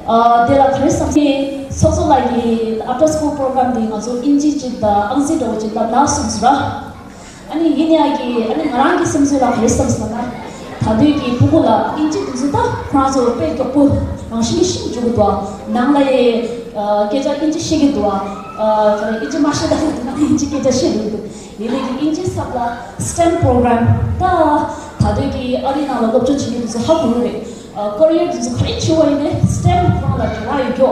ཨ་དེ་ལ་ག་རེ་བསམ་སོང་། སོ་སོ་ལ་ཡི་after school program དེ་ང་ཚོ་དབྱིན་ཇི་ཅིག་དང་ཨང་རྩིས་འདྲ་བོ་ཅིག་བསླབ་ན་བསམ་སོང་ར། ཨ་ནི་ཡིན་ཡང་གི་ཨ་ནི་ང་རང་གི་བསམ་ཚུལ་ལ་ག་རེ་བསམ་སོང་ན། ད་དུས་ཀྱི་སྤུ་གུ་ལ་དབྱིན་ཇི་དེ་ཚོ་ད་ཁོ་རང་ཚོ་དཔེ་མགྱོགས་པོ་རང་བཞིན་གྱིས་ཤེས་འཇུག་གི་འདུག་ནང་ལ་ཡི་ཨ་སྐད་ཆ་དབྱིན་ཇི་ཤེས་ཀྱི་འདུག་ཨ་ག་རེ་དབྱིན་ཇི་མ་ཤེས་ད་ནང་དབྱིན་ཇི་སྐད་ཆ་ཤེས་འདུག་འདུག་ཡིན་ནའི་གི་དབྱིན་ཇི་ཚབ་ལ་STEM program ད་ད་དུས་ཀྱི་ཨ་རི་ནང་ལ་སློབ་སྦྱོང་བྱེད་མཁན་དེ་ཚོ་ཧ་གོ་གི་རེད། ཨ་ཀེ་རི་ཡར་དེ་ཚོ་ག་རེ་བྱེད་པ་ཡིན་ནའི་STEM ཐོག་ལ་འབྲེལ་བ་ཡོད་རྒྱུ།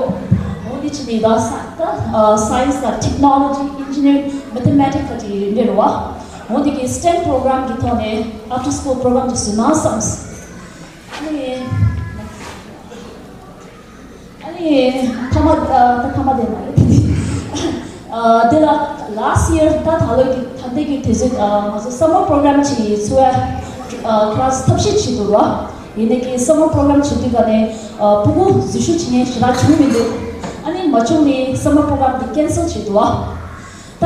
འོ་དེ་བྱས་ནས་ད་ས་ད་ཨ་science དང་technology, engineering, mathematics ག་ཅིག་འབྲེལ་བ། འོ་དེ་གི་STEM program གི་ཐོག་ནས་after school program དེ་བཟོས་ན་བསམ། ཨ་ནི་ཨ་ནི་ཐ་མ་ཨ་ད་ཐ་མ་དེ་མ་རེད། ཨ་དེ་ལ་last year ད་ད་ལོ་གི་ད་ལྟའི་གི་དུས་ཚོད་ཨ་ང་ཚོ་summer program ཅིག་ཚུགས་ཨ་class ཐབས་ཤེས་བྱེད་འདུག་ར། ཡིན་ནའི་གི་summer program བྱེད་དུས་ག་ནས་ཨ་སྤུ་གུ་འཛུལ་ཞུགས་བྱེད་མཁན་ཞེ་དྲག་བྱུང་མི་འདུག་ཨ་ནི་མ་བྱུང་ནི་summer program དེ་cancel བྱེད་འདུག་ཨ། ད་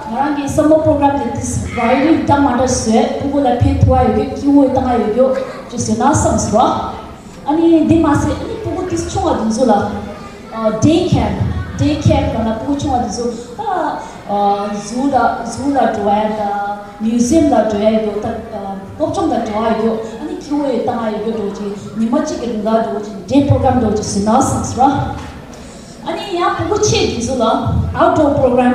ང་རང་གི་summer program དེ་དུས་རང་ཡུལ་འདྲ་མ་འདྲ་བཟོས། སྤུ་གུ་ལ་ཕན་ཐོགས་ཡ་ཡོད་རྒྱུ་སྐྱིད་པོ་བཏང་ཡ་ཡོད་རྒྱུ་ཅིག་བཟོས་ན་བསམ་སོང་ར། ཨ་ནི་འདི་མ་ཟད་ཨ་ནི་སྤུ་གུ་དེ་ཆུང་བ་དེ་ཚོ་ལ་ཨ་day camp day camp ལ་ན་སྤུ་གུ་ཆུང་བ་དེ་ཚོ་ད་ཨ་zoo ལ་zoo ལ་འགྲོ་ཡ་དང་museum ལ་འགྲོ་ཡ་ཡོད་ད། ཨ་སློབ་སྦྱོང་ལ་འབྲེལ་བ་ཡོད་རྒྱུ། ཨ་ནི་སྐྱིད་པོ་བཏང་ཡ་ཡོད་རྒྱུ་འདྲ་བོ་ཅིག་ཉི་མ་གཅིག་གི་རིང་ལ་འདྲ་བོ་ཅིག་day program འདྲ་བོ་ཅིག་བཟོས་ན་བསམ་སོང་ར། ཨ་ནི་ཡང་སྤུ་གུ་ཆེ་དེ་ཚོ་ལ་outdoor program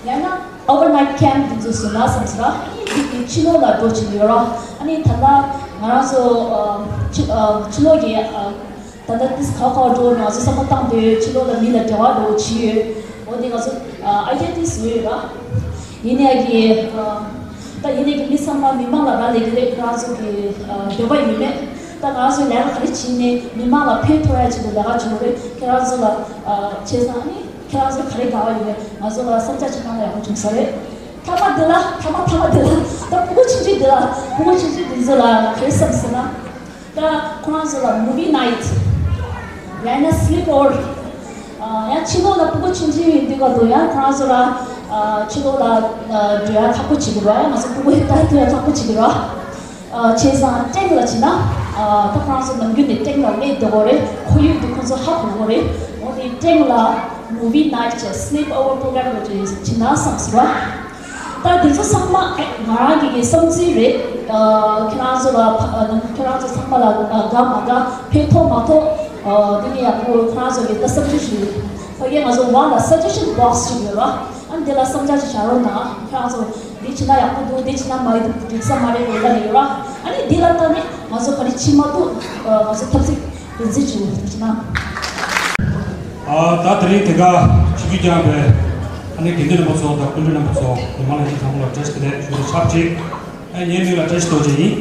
ཡང་ན་overnight camp དེ་ཚོ་བཟོས་ན་བསམ་སོང་ར། ཨ་ནི་དེ་གི་ཕྱི་ལོགས་ལ་འགྲོ་བྱེད་ཡོད་ར། ཨ་ནི་ད་ལྟ་ང་རང་ཚོ་ཨ་ཕྱི་ཨ་ཕྱི་ལོགས་ཀྱི་ཨ་ད་ལྟ་དེ་ག་ག་འགྲོ་ང་ཚོ་བསམ་བློ་བཏང་དུས་ཕྱི་ལོགས་ལ་མི་ལ་འབྲེལ་བ་འགྲོ་བྱེད་ཡོད། འོ་དེ་ང་ཚོ་ཨ་idea དེ་བཟོས་ཡོད་ར། ཡིན་ནའི་གི་ཨ་ད་ཡིན་ནའི་གི་མི་ཚང་མ་མི་མང་ལ་རག་ལས་ཀྱི་རེད། ང་ཚོ་གི་ཨ་འདོད་པ་ཡོད་མེད། ད་ང་ཚོས་ལས་ཀ་ག་རེ་བྱས་ནས་མི་མང་ལ་ཕན་ཐོགས་ཡ་ཆེད་དུ་ལས་ཀ་བྱེད་དགོས་རེད། ཁྱེད་རང་ཚོ་ལ་ཨ་བྱས་ཙང་ཨ་ནི་ཁྱེད་རང་ཚོ་ག་རེ་དགའ་བ་ཡོད་རེད། ང་ཚོ་ལ་བསམ་འཆར་ཅིག་གནང་ན་ཡག་པོ་བྱུང་ས་རེད། ཐ་མ་འདི་ལ་ཐ་མ་ཐ་མ་འདི་ལ་ད་སྤུ་གུ་ཆུང་ཆུང་འདི་ལ་སྤུ་གུ་ཆུང་ཆུང་འདི་ཚོ་ལ་ག་རེ་བསམ་ཟེར་ན། ད་ཁོ་རང་ཚོ་ལ་movie night ཡང་ན་sleepover ཨ་ཡང་ཕྱི་ལོགས་ལ་སྤུ་གུ་ཆུང་ཆུང་ཡིན་དུས་ག་དུས་ཡང་ཁོ་རང་ཚོ་ལ་ཨ་ཕྱི་ལོགས་ལ་ཨ་འགྲོ་ཡ་ཁག་པོ་བྱེད་ཀྱི་རེད། ང་ཚོ་སྤུ་གུ་ཡི་ལྟ་ཐུབ་ཡ་ཁག་པོ་བྱེད་ཀྱི་རེད། ཨ་བྱས་ཙང་ཐེངས་ལ་བྱས་ན་ཨ་ད་ཁོ་རང་ཚོ་ནམ་རྒྱུན་ནས་ཐེངས་ལ་སླེབས་བསྡད་ཡོད་རེད། ཁོར་ཡུག་འདི་ཁོ་ཚོ་ཧ་གོ་གི་རེད། འོ་དེ་ཐེངས་ལ་movie night བྱས་sleepover program འདྲ་བྱས་བྱས་ན་བསམ་སོང་ར། ད་དེ་ཚོ་ཚང་མ་ཨེ་ང་རང་གི་གི་བསམ་ཚུལ་རེད། ཨ་ཁྱེད་རང་ཚོ་ལ་ཕ་ཨ་ཁྱེད་རང་ཚོ་ཚང་མ་ལ་ཨ་དགའ་མ་དགའ་ཕན་ཐོགས་མ་ཐོགས་ཨ་དེ་ནས་ཡག་པོ་ཁྱེད་རང་ཚོ་གི་ད་བསམ་ཚུལ་ཞུ། ཕ་གིར་ང་ཚོ་wall ལ་suggestion box ཞིག་ཡོད་ར། ཨ་འདི་ལ་བསམ་འཆར་ཞིག་བཞག་རོགས་གནང་། ཁྱེད་རང་ཚོ་འདི་བྱས་ན་ཡག་པོ་འདུག་འདི་བྱས་ན་མ་འགྲིག་ས་མ་རེད་ལབ་ཡོད་ར། ཨ་ནི་འདི་ལ་ལྟ་ནས་ང་ཚོ་ག་རེ་བྱེད་མ་ཐུབ་ཨ་ང་ཚོ་ཐབས་ཤེས་འདི་འཛིན་བྱེད་འོ་ཐུགས་རྗེ་གནང་། ཨ་ད་དེ་རིང་དེ་ག་ཆིབས་བསྒྱུར་བསྐྱངས་པའི་ཨ་ནི་དགེ་འདུན་རྣམ་པ་ཚོ་དང་སྐུ་མགྲོན་རྣམ་པ་ཚོ་ཉི་མ་ལ་ཡིན་ཚང་མ་ལ་བཀྲ་ཤིས་བདེ་ལེགས་ཞུ་རྒྱུ་ཆབས་ཅིག་ཨ་ངའི་མིང་ལ་བཀྲ་ཤིས་རྡོ་རྗེ་ཡིན།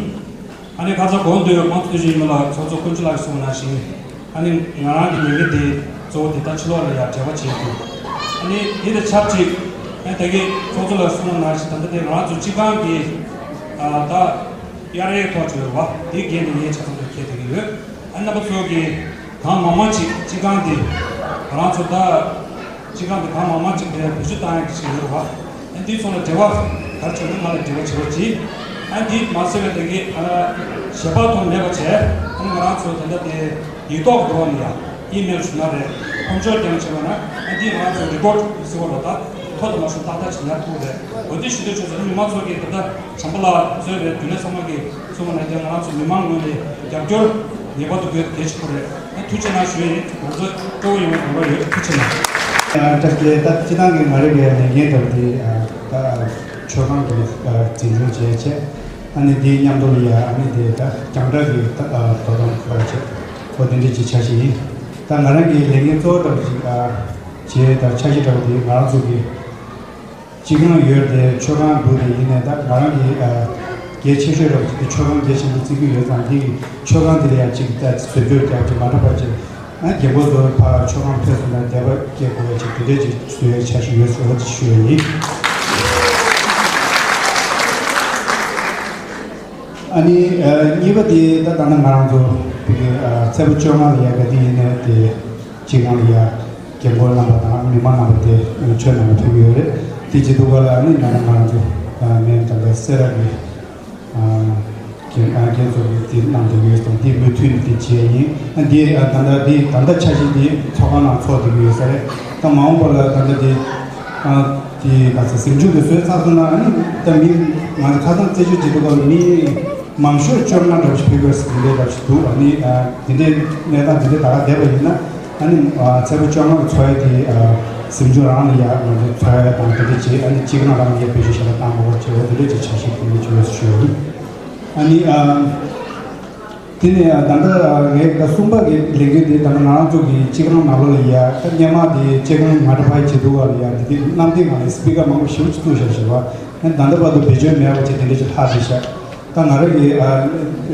ཨ་ནི་ཁ་སང་གོང་དུ་མང་དུ་ཞིག་ཡིན་མ་ལ་ཚོགས་གཙོ་དཀོན་མཆོག་ལགས་ཀྱིས་གསུངས་པ་ནང་བཞིན་ཨ་ནི་ང་རང་གི་ལས་འགན་དེ་གཙོ་བོ་དེ་ད་ཕྱི་ལོགས་ལ་ཡང་འབྲེལ་བ་བྱེད་དགོས། ཨ་ནི་དེ་དང་ཆབས་ཅིག་ད་གིན་ཚོགས་གཙོ་ལགས་གསུངས་པ་ནང་བཞིན། ད་ལྟ་དེ་ང་རང་ཚོ་སྤྱི་ཁང་གི་ཨ་ད་ཨེ་ཨར་ཨེ་ཐོག་བྱས་པ་དེའི་འགན་དེ་ངས་ཆ་ཚང་དུ་འཁྱེར་བསྡད་ཀྱི་ཡོད། ཨ་རྣམ་པ་ཚོ་གིས་གང་མང་མང་ཅིག་སྤྱི་ཁང་དེ་ང་རང་ཚོ་ད་སྤྱི་ཁང་དེ་གང་མང་མང་ཅིག་དེ་བེད་སྤྱོད་བཏང་ཡག་གི་ཞིག་ཡོད་རེད་བ། ཨ་འདིའི་ཚོགས་ལ་འབྲེལ་བ་ག་རེ་བྱུང་ན་ང་ལ་འབྲེལ་བ་བྱེད་རོགས་གྱིས། ཨ་འདི་མ་ཟད་པའི་དེ་གིན་ཨ་ཞལ་པར་ཐོག་མེད་པ་བྱས། ཨ་ནི་ང་རང་ཚོ་ད་ལྟ་དེ་ཡིག་ཐོག་འགྲོ་བ་ནི་ཡང་ཨི་མེལ་ཞུ་ན་རེད། ཕོམ་འབྱོར་རྒྱང་བྱེད་པ་ན་ཨ་འདི་ང་རང་ཚོ་རི་ཀོཌ་ཟེར་བ་ལ་ད་ཐོག་ཏུ་མ་ཞུ་ཏག་ཏག་ཅིག་ཉར་ཐུབ་རེད། འོ་དེ་ཞུ་འདོད་བྱུང་ཙང་མི་མང་ཚོ་གིས་ད་ལྟ་བྱམས་པ་ལགས་གཙོས་པའི་རྒྱུན་ལས་ཚང་མ་གིས་གསུངས་པ་ནང་བཞིན་ང་རང་ཚོ་མི་མང་ངོས་ནས་རྒྱབ་སྐྱོར་ངེས་པར་དུ་དགོས། གལ་ཆེན་པོ་རེད། ཐུགས་རྗེ་གནང་ཞུ་ཡ་ཡིན། ང་ཚོ་སྤྲོ་པོ་ཡོང་བའི་དགོངས་པ་ཡོད། ཐུགས་རྗེ་གནང་། ཨ་ད་ལྟ་ད་སྤྱི་བཏང་གི་ང་རང་གི་ལས་འགན་འདྲ་པོ་དེ་ཨ་ད་མཆོད་ཁང་དེ་ཨ་འཛིན་སྐྱོང་བྱས་བྱས། ཨ་ནི་དེའི་མཉམ་དུ་ལ་ཡ་ཨ་ནི་དེ་ད་རྒྱང་བསྒྲགས་ཀྱི་ད་ཨ་དོ་དམ་ཁོ་ར་བྱས། འོ་དེ་འདྲ་ཅིག་འཆར་གཞི་ཡིན། ད་ང་རང་གི་ལས་འགན་གཙོ་བོ་འདྲ་པོ་ཅིག་ཨ་བྱས། ད་འཆར་གཞི་འདྲ་པོ་དེ་ང་རང་ཚོ་གི་སྤྱི་ཁང་ཡོད་དེ་མཆོད་ཁང་འདུག་དེ་ཡིན་ནའི་ད་ང་རང་གི་ཨ་གལ་ཆེ་ཤོས་རབ་ཅིག་དེ་མཆོད་ཁང་གལ་ཆེན་པོ་བརྩི་གི་ཡོད་ཙང་། དེ་གི་མཆོད་ཁང་དེ་ལ་ཡང་ཅིག་ད་བཟོ་བཅོས་རྒྱབ་ཅིག་མ་འདྲ་བ་ཅིག་ཨ་རྒན་གོག་ཚོ་ཕར་མཆོད་ཁང་ཕེབས་སོང་ན་བསྡད་པ་སྐྱེལ་དགོས་ཡ་ཅིག་དེ་འདྲས་ཅིག་བཟོ་ཡའི་འཆར་གཞི་ཡོད་ཟེར་བ་ཅིག་ཞུ་ཡ་ཡིན། ཨ་ནི་ཨ་གཉིས་པ་དེ་ད་ད་ནང་ང་རང་ཚོ་དེ་གི་ཨ་ཚེས་པ་བཅོ་ལྔ་ལ་ཡ་ག་དེ་ཡིན་ནའི་དེ་སྤྱི་ཁང་ལ་ཡ་རྒན་གོག་རྣམ་པ་དང་མི་མང་རྣམ་པ་དེ་ཆོས་གནང་བ་ཕེབས་ཀྱི་ཡོད་རེད། དེ་བྱེད་དུས་སྐབས་ལ་ཨ་ནི་ང་རང་ང་རང་ཚོ་ཨ་མེན་ད་ལྟ་སེ་ར་གི་ཨ་རྒན་ཨ་རྒན་ཚོ་གིས་དེ་གནང་བསྡད་ཡོད་ཙང་། དེ་མུ་མཐུད་ནས་དེ་བྱས་ཡིན། ཨ་འདི་ཨ་ད་ལྟ་དེ་ད་ལྟ་འཆར་གཞི་དེ་ཚོགས་ཁང་ནང་ཚོགས་བསྡད་ཀྱི་ཡོད་ས་རེད། ད་མ་འོངས་པ་ལ་ད་ལྟ་དེ་ཨ་དེ་ག་ཚོད་ཟིང་འཇུག་དེ་བཟོས་ཚར་སོང་ན། ཨ་ནི་ད་མི་ང་ཚོ་ཁ་སང་རྩད་གཅོད་བྱེད་དུས་སྐབས་མི་མང་ཤོས་བཅོ་ལྔ་འདྲ་པོ་ཞིག་ཕེབས་དགོས་ཟེར་དེ་འདྲ་འདྲ་པོ་ཞིག་འདུག་ཨ་ནི་ཨ་དེ་འདྲའི་གནས་སྟངས་དེ་འདྲའི་ད་ག་བསྡད་པ་ཡིན་ན། ཨ་ནི་ཨ་ཚེས་པ་བཅོ་ལྔ་གི་ཚོགས་ཡ་དེ་ཨ་ཟིང་འཇུག་རང་ལ་ཡ་ང་ཚོ་ཚོགས་ཡ་དང་དེ་འདྲ་བྱས། ཨ་ནི་སྤྱི་ཁང་རང་ལ་ཡ་བེད་སྤྱོད་བྱེད་ཡ་བཏང་དགོས་པ་བྱས། འོ་དེ་འདྲ་ཅིག་འཆར་གཞི་དེ་འདྲ་ཅིག་ཡོད་ཞུ་ཡ་ཡིན། ཨ་ནི་ཨ་དེ་ནས་ཨ་ད་ལྟ་ངས་ད་གསུམ་པ་གི་ལས་འགུལ་དེ་ད་ལྟ་ང་རང་ཚོ་གི་སྤྱི་ཁང་ནང་ལོགས་ལ་ཡ་ད་སྔོན་མ་དེ་སྤྱི་ཁང་མ་འདྲ་བ་བྱེད་དུས་སྐབས་ལ་ཡ་དེ་དེ་གནམ་བདེ་ངང་ལ་སི་པི་ཀར་མང་པོ་ཞེ་པོ་ཅིག་བཙུགས་བཞག་བཞག་པ། ཨ་ནི་ད་ལྟ་བར་དུ་བེད་སྤྱོད་མེད་པ་བྱས་དེ་འདྲ་ཅིག་ལྷག་བསྡད་ཤག་ད་ང་རང་གི་ཨ་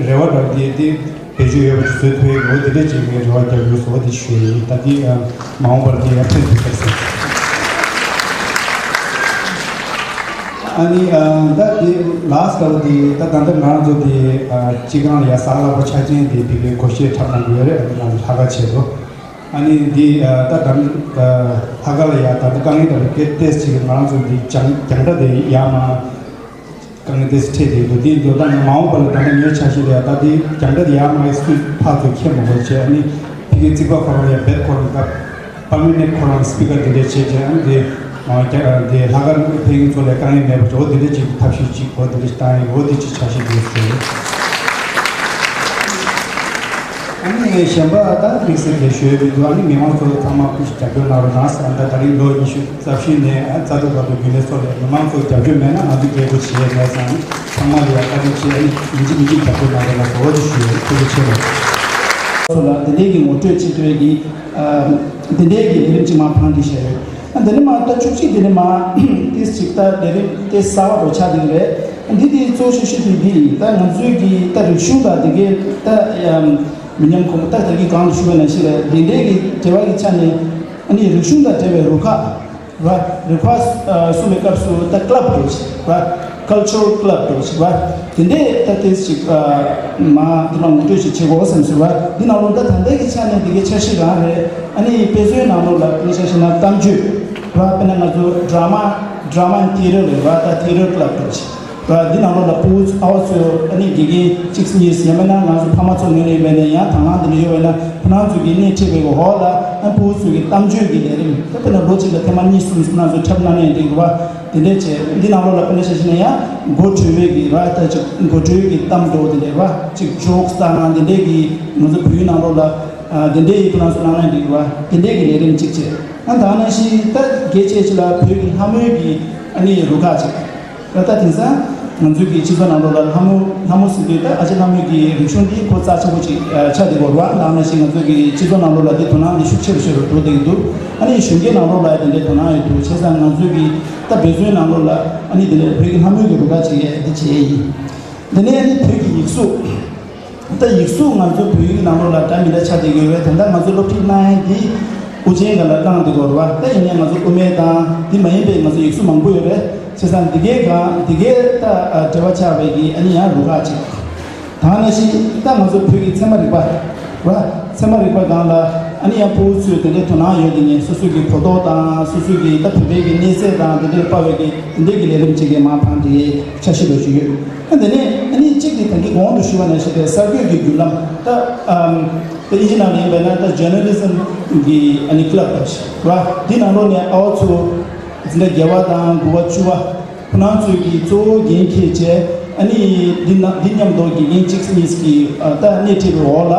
རེ་བ་འདྲ་བོ་དེ་དེ་བེད་སྤྱོད་ཡོད་པ་ཅིག་བཟོ་ཐུབ་ཡག་འོ་དེ་འདྲ་ཅིག་ངས་རེ་བ་རྒྱག་ཡོད་ཟེར་བ་དེ་ཞུ་ཡ་ཡིན། ད་དེ་ཨ་མ་འོངས་པར་དེ་ཡང་ཕན་ཐོགས་ཐུབ་ཟེར། ཨ་ནི་ཨ་ད་དེ་ལཱ་སི་ཊི་འདྲ་བོ་དེ་ད་ད་ལྟ་ང་རང་ཚོ་དེ་ཨ་སྤྱི་ཁང་ལ་ཡ་གཟའ་ལྷག་པ་ཆ་རྐྱེན་དེ་དེ་གའི་སྒོར་གཞས་འཁྲབ་གནང་གི་ཡོད་རེད། ཨ་ནི་ང་ཚོ་ལྷག་དཀར་ཆེད་དུ། ཨ་ནི་འདི་ཨ་ད་ད་ཨ་ལྷག་དཀར་ལ་ཡ་ད་ལྟ་དཀའ་ངལ་འདྲ་བོ་སྐད་ཏོག་ཙམ་ཅིག་ང་རང་ཚོ་འདི་རྒྱང་རྒྱང་བསྒྲགས་དེ་ཡར་མར་དཀའ་ངལ་ཏོག་ཙམ་འཕྲད་བསྡད་འདུག་དེ་འདུག་ད་ནི་མ་འོངས་པ་ལ་ད་ལྟ་ངའི་འཆར་གཞི་ལ་ཡ་ད་འདི་རྒྱང་བསྒྲགས་དེ་ཡར་མར་སུས་ཕར་ཚུར་འཁྱེར་མི་དགོས་བྱས། ཨ་ནི་ཕ་གིའི་རྩིག་པ་ཁོ་རང་ལ་ཡ་བེད་ཁོ་རང་ད་པར་མ་ནེན་ཊི་ཁོ་རང་སི་པི་ཀར་དེ་འདྲ་བྱས་བྱས། ཨ་ནི་དེ་ཨ་རྒྱ་དེ་ལྷག་དཀར་ཕ་གི་ཚོ་ལ་དཀའ་ངལ་མེད་པ་འགྲོ་དེ་འདྲ་ཅིག་ཐབས་ཤེས་ཅིག་འོ་དེ་འདྲ་ཅིག་བཏང་ཡིན། འོ་དེ་ཅིག་འཆར་གཞི་འདུག་ཟེར། ཨ་ནི་ངས་གཞན་པ་ད་དམིགས་བསལ་གྱི་ཞུ་ཡས་མི་འདུག་ཨ་ནི་མི་མང་ཚོ་ཚང་མ་སྐུ་མཁྱེན་རྒྱབ་སྐྱོར་གནང་རོགས་གནང་ཟེར། ཨ་ད་ད་རིང་ལོ་ཉི་ཤུ་རྩ་བཞི་ནས་ཨ་རྩ་དྲུག་བར་དུ་རྒྱུན་ལས་ཚོ་ལས་མི་མང་ཚོ་རྒྱབ་སྐྱོར་མེད་ན་ང་ཚོ་རྒྱལ་སྒོ་ཕྱེ་ཡས་མེད་ཙང་། ཨ་ནི་ཚང་མ་ལ་ཡ་བཀའ་དྲིན་ཆེ། ཨ་ནི་ཡིན་གཅིག་མིན་གཅིག་རྒྱབ་སྐྱོར་གནང་རོགས་གནང་ཟེར་འོ་དེ་ཞུ་ཡས། ཐུགས་རྗེ་ཆེ་ལགས། ཚོ་ལ་འདི་འདྲའི་གི་ངོ་སྤྲོད་བྱེད་དུས་ཀྱི་ཨ་འདི་འདྲའི་གི་ལས་རིམ་གཅིག་མ་འཕངས་ཏེ་བཞག་ཡོད། ཨ་འདི་ནས་མར་ད་བཅུ་གཅིག་འདི་ནས་མར་ཏིས་ཅིག་ད་ལས་རིམ་དེ་གསར་པ་རུ་ཆགས་བསྡད་ཀྱི་རེད། ཨ་འདི་དེ་གཙོ་ཆེ་ཤོས་དེ་འདི་ཡིན། ད་ང་ཚོའི་གི་ད་རིག་གཞུང་དང་དེ་གའི་ད་མི་ཉམས་གོང་ད་ད་གིན་གོང་དུ་ཞུས་པ་ནང་བཞིན་རེད། འདི་འདྲའི་གི་འབྲེལ་བ་གི་ཆ་ནས་ཨ་ནི་རིག་གཞུང་དང་འབྲེལ་བའི་རུ་ཁག་ར། རུ་ཁག་གསུམ་པའི་སྐབས་སུ་ད་ཀླབ་འདྲ་བོ་ཞིག་ར། ཀལ་ཅར་རལ་ཀླབ་འདྲ་བོ་ཞིག་ར། དེ་འདྲའི་ད་ཏོག་ཙམ་ཅིག་མར་འདི་ལ་ངོ་སྤྲོད་ཅིག་བྱེད་དགོས་བསམ་སོང་ར། འདི་ནང་ལོགས་ད་ད་ལྟའི་གི་ཆ་ནས་འདི་གའི་འཆར་གཞི་རང་རེད། ཨ་ནི་དཔེ་མཚོན་ནང་ལོགས་ལ་དཔེར་ན་ཆ་བཞག་ན་གཏམ་བརྗོད་ར། དཔེར་ན་ང་ཚོ་ཌ་ར་མ་ཌ་ར་མ་ཨེན་ཌི་ཐི་ཡེ་ཊར་རེད་ར། ད་ཐི་ཡེ་ཊར་ཀླབ་འདྲ་བོ་ཞིག་ར། འདི་ནང་ལོགས་ལ་ཕྲུ་གུ་ཨ་བ་ཚོ་ཨ་ནི་དགེ་རྒན་གཅིག་གཉིས་ཡང་མིན་ན་ང་ཚོ་ཕ་མ་ཚོ་ངོས་ནས་ཡིན་ན་ཡང་དང་བླངས་འདི་འདྲ་ཡོད་པ་ཡིན་ན་ཁོ་རང་ཚོ་གི་སྣེ་ཁྲིད་པའི་འོག་ལ་ཨ་ཕྲུ་གུ་ཚོ་གི་གཏམ་བརྗོད་ཀྱི་ལས་རིམ་ད་དཔེར་ན་ལོ་གཅིག་ལ་ཐེངས་མ་གཉིས་གསུམ་ཁོ་རང་ཚོ་འཁྲབ་གནང་ན་ཡང་འགྲིག་གི་ར། དེ་འདྲས་བྱས། འདི་ནང་ལོགས་ལ་དཔེར་ན་ཆ་བཞག་ན་ཡང་གོ་བགྲོད་པའི་གི་ར། ད་ཅིག་གོ་བགྲོད་ཀྱི་གཏམ་འདྲ་བོ་དེ་འདྲས་ར། ཅིག་ཇོག་སི་ལྟ་ན་དེ་འདྲས་ཀྱི་ང་ཚོ་བོད་ཡིག་ནང་ལོགས་ལ་ཨ་དེ་འདྲས་ཡིག་ཁོ་རང་ཚོ་གནང་ན་འགྲིག་ར། དེ་འདྲས་ཀྱི་ལས་རིམ་གཅིག་བྱས། ཨ་ད་ནང་བཞིན་ད་གལ་ཆེ་ཆེ་ལ་བོད་ཀྱི་ལྷ་མོའི་གི་ཨ་ནི་རུ་ཁག་ཅིག་ར། ད་དེང་སང་ང་ཚོའི་གི་སྤྱི་ཚོགས་ནང་ལོགས་ལ་ལྷ་མོ་ལྷ་མོ་ཟེར་དུས་ད་ཨ་ཅེ་ལྷ་མོའི་གི་རིག་གཞུང་འདི་ཁོ་རྩ་ཆེན་པོ་ཅིག་ཆགས་བསྡད་ཡོད་ར། ད་ནང་བཞིན་ང་ཚོའི་གི་སྤྱི་ཚོགས་ནང་ལོགས་ལ་འདི་དོ་སྣང་འདི་ཤུགས་ཆེ་རུ་ཆེ་རུ་འགྲོ་བསྡད་ཀྱི་འདུག་ཨ་ནི་གཞོན་སྐྱེས་ནང་ལོགས་ལ་དེ་འདྲའི་དོ་སྣང་ཡོད་འདུག་བྱས་ཙང་ང་ཚོའི་གི་ད་འབད་བརྩོན་ནང་ལོགས་ལ་ཨ་ནི་དེ་ནས་བོད་ཀྱི་ལྷ་མོའི་གི་རུ་ཁག་ཅིག་ཡས་འདི་བྱས་ཡིན། དེ་ནས་ཨ་ནི་བོད་ཀྱི་ཡིག་གཟུགས། ད་ཡིག་གཟུགས་ང་ཚོ་བོད་ཡིག་ནང་ལོགས་ལ་འདྲ་མི་འདྲ་ཆགས་བསྡད་ཀྱི་ཡོད་པས། ད་ལྟ་ང་ཚོ་སློབ་ཁྲིད་གནང་ཡས་འདི་ དབུ་ཅན་སྒང་ལ་བཏང་འདི་གོ་རེད་བ། ད་ཡིན་ནའི་ང་ཚོ་དབུ་མེད་དང་འདི་མ་ཡིན་པའི་ང་ཚོ་ཡིག་གཟུགས་མང་པོ་ཡོད་རེད། བྱས་ཙང་འདི་གའི་སྒང་འདི་གའི་ད་འབྲེལ་བ་ཆགས་པའི་གི་ཨ་ནི་ཡང་རུ་ཁག་ཅིག་དང་ནང་བཞིན་ད་ང་ཚོ་བོད་ཀྱི་ཚད་མ་རིག་པ་ར། ཚད་མ་རིག་པ་སྒང་ལ་ཨ་ནི་ཡང་ཕྲུ་གུ་ཚོས་དེ་འདྲའི་དོ་སྣང་ཡོད་དེ་ནས་སོ་སོ་གི་གོ་རྟོགས་དང་སོ་སོ་གི་ད་བོད་པའི་གི་གནས་ཚད་དང་དེ་འདྲའི་དཔག་པའི་གི་དེ་འདྲའི་གི་ལས་རིམ་ཅིག་གི་མར་འཕངས་ཏེ་འཆར་གཞི་འདྲ་ཞིག་ཡོད། ཨ་དེ་ནས་ཨ་ནི་གཅིག་དེ་ད་གིན་གོང་དུ་ཞུས་པ་ནང་བཞིན་དེ་གསར་འགོད་ཀྱི་བརྒྱུད་ལམ་ད་ཨམ་ད་ཨིན་ཇི་ནང་ལ་ཡིན་པ་ན་ད་ཇར་ནལ་ལི་ཛམ་གི་ཨ་ནི་ཀི་ལབ་འདྲ་ཞིག་ར། འདི་ནང་ལོགས་ནས་ཨ་བ་ཚོ་འཛིན་གྲྭ་བརྒྱད་པ་དང་དགུ་པ་བཅུ་པ། ཁོ་རང་ཚོས་ཀྱི་གཙོ་བོ་འགན་འཁྱེར་བྱས། ཨ་ནི་འདི་ན་འདི་མཉམ་དུ་དགེ་རྒན་གཅིག་གཉིས་ཀྱིས་ཨ་ད་སྣེ་ཁྲིད་པའི་འོག་ལ་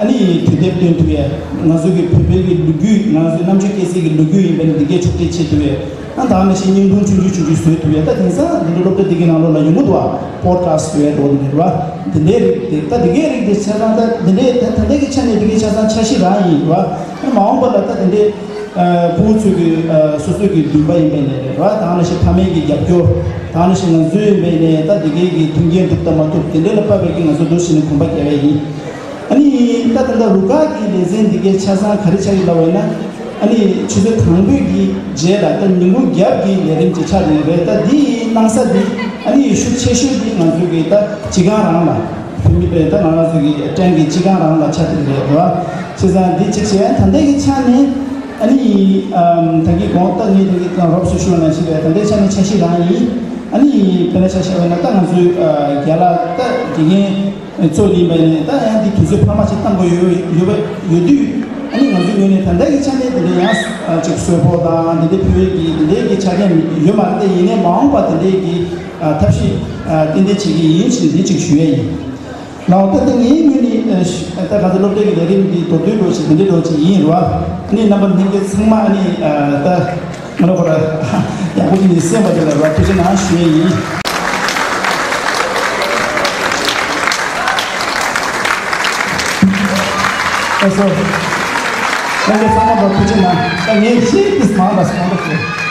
ཨ་ནི་དུས་དེབ་སྟོན་ཐུབ་ཡས། ང་ཚོ་གི་བོད་པའི་གི་ལོ་རྒྱུས། ང་ཚོའི་རྣམ་དཔྱོད་སྐྱེད་སྲིང་གི་ལོ་རྒྱུས་ཡིན་པ་ནི་འདི་གས་ཕྱོགས་སྒྲིག་བྱེད་ཐུབ་ཡས། ཨ་ད་ནང་བཞིན་བརྙན་ཐུང་ཆུང་ཆུང་ཆུང་ཆུང་བཟོས་ཐུབ་ཡས། ད་དེང་སང་འདི་འདྲ་སློབ་གྲྭ་འདི་གི་ནང་ལོགས་ལ་ཡོང་གི་འདུག་བ། པོ་ཌི་ཁ་སི་ཊི་ཡོད་འགྲོ་འདི་རེད་བ། འདི་འདྲའི་རིགས་དེ་ད་འདི་གས་རིགས་དེ་ཆ་ཚང་ད་འདི་འདྲའི་ད་ད་ལྟ་གི་ཆ་ནས་འདི་གས་ཆ་ཚང་འཆར་གཞི་རང་ཡིན་བ། ཨ་མ་འོངས་པ་ལ་ད་འདི་འདྲའི། ཕྲུ་གུ་ཚོས་ཀྱི་སོ་སོའི་གི་འདུན་པ་ཡིན་པའི་ནས་རེད་བ། ད་ནང་བཞིན་ཕ་མའི་གི་རྒྱབ་སྐྱོར། ད་ནང་བཞིན་ང་ཚོའི་ཡིན་པའི་ནས་ད་འདི་གའི་གི་མཐུན་རྐྱེན་སྒྲུབ་ཐུབ་མ་ཐུབ་དེ་འདྲའི་ལ་དཔག་པའི་གི་ང་ཚོ་འདུག་བྱས་ནས་གོམ་པ་རྒྱག་ཡས་ཡིན། ཨ་ནི་ད་ད་ལྟ་རུ་ཁག་གི་ལེ་ཚན་འདི་གའི་ཆ་ཚང་ག་རེ་ཆགས་ཡོད་ལབ་པ་ཡིན་ན། ཨ་ནི་ཆུ་ཚོད་དང་པོའི་གི་རྗེས་ལ་ད་ཉིན་གུང་རྒྱབ་ཀྱི་ལས་རིམ་ཅིག་ཆགས་ཡོད་རེད། ད་འདི་གནང་ས་འདི་ཨ་ནི་ཤུགས་ཆེ་ཤོས་འདི་ང་ཚོའི་གི་ད་སྤྱི་ཁང་རང་ལ། བོད་མི་པས་ད་ང་རང་ཚོ་གི་ཀྲན་གྱི་སྤྱི་ཁང་རང་ལ་ཆགས་ཀྱི་རེད་བ། བྱས་ཙང་འདི་གཅིག་བྱས། ད་ལྟའི་གི་ཆ་ནས་ཨ་ནི་ཨམ་ད་གི་གོང་ད་ངས་ད་གི་ད་རོབ་སུ་ཞུ་བ་ནང་བཞིན་རེད། ད་ལྟའི་ཆ་ནས་འཆར་གཞི་རང་ཡིན། ཨ་ནི་དཔེར་ན་ཆ་བཞག་པ་ན་ད་ང་ཚོའི་ཨ་རྒན་ལགས་ད་དགེ་རྒན་གཙོ་ཡིན་པ་ནས་ད་ཡང་འདི་དུས་ཚོད་འཕར་མ་ཅིག་བཏང་དགོས་ཡོད་ཡོད་པ་ཡོད་དུས། ཨ་ནི་ང་ཚོའི་ངོས་ནས་ད་ལྟའི་གི་ཆ་ནས་དེ་འདྲ་ཡང་ཨ་ཅིག་གསོལ་ཕོགས་དང་དེ་འདྲའི་ཕུལ་བའི་གི་དེ་འདྲའི་གི་ཆ་རྐྱེན་ཡོད་མ་རེད། དེ་ཡིན་ནའི་མ་འོངས་པ་དེ་འདྲའི་གི་ཨ་ཐབས་ཤེས་ཨ་ཏན་ཏན་བྱེད་ཀྱི་ཡིན་ཞེས་འདི་གཅིག་ཞུ་ཡས་ཡིན། ལའོ། ད་ལྟ་ངའི་ངོས་ནས་ཨ་ད་ག་ཚོད་སློབ་གྲྭའི་གི་ལས་རིམ་འདི་མདོར་བསྡུས་འགྲོ་ཞིག་འདི་འདྲའི་འགྲོ་ཞིག་ཡིན་རུ་བ། ཨ་ནི་རྣམ་པ་ལྷན་རྒྱས་ཚང་མ་ཨ་ནི་ཨ་ད་ང་ལ་ཁོ་ར་ཡག་པོ་ཅིག་ནས་གསན་པ་དེ་ལ་ར་ཐུགས་རྗེ་གནང་ཞུ་ཡས་ཡིན། ཨ་སོ། ལྷན་རྒྱས་ཚང་མ་ལ་ཐུགས་རྗེ་གནང་། ད་ངས་ཤེས་ཀྱི་མང་ལ་སོང་རོགས་ཞུ།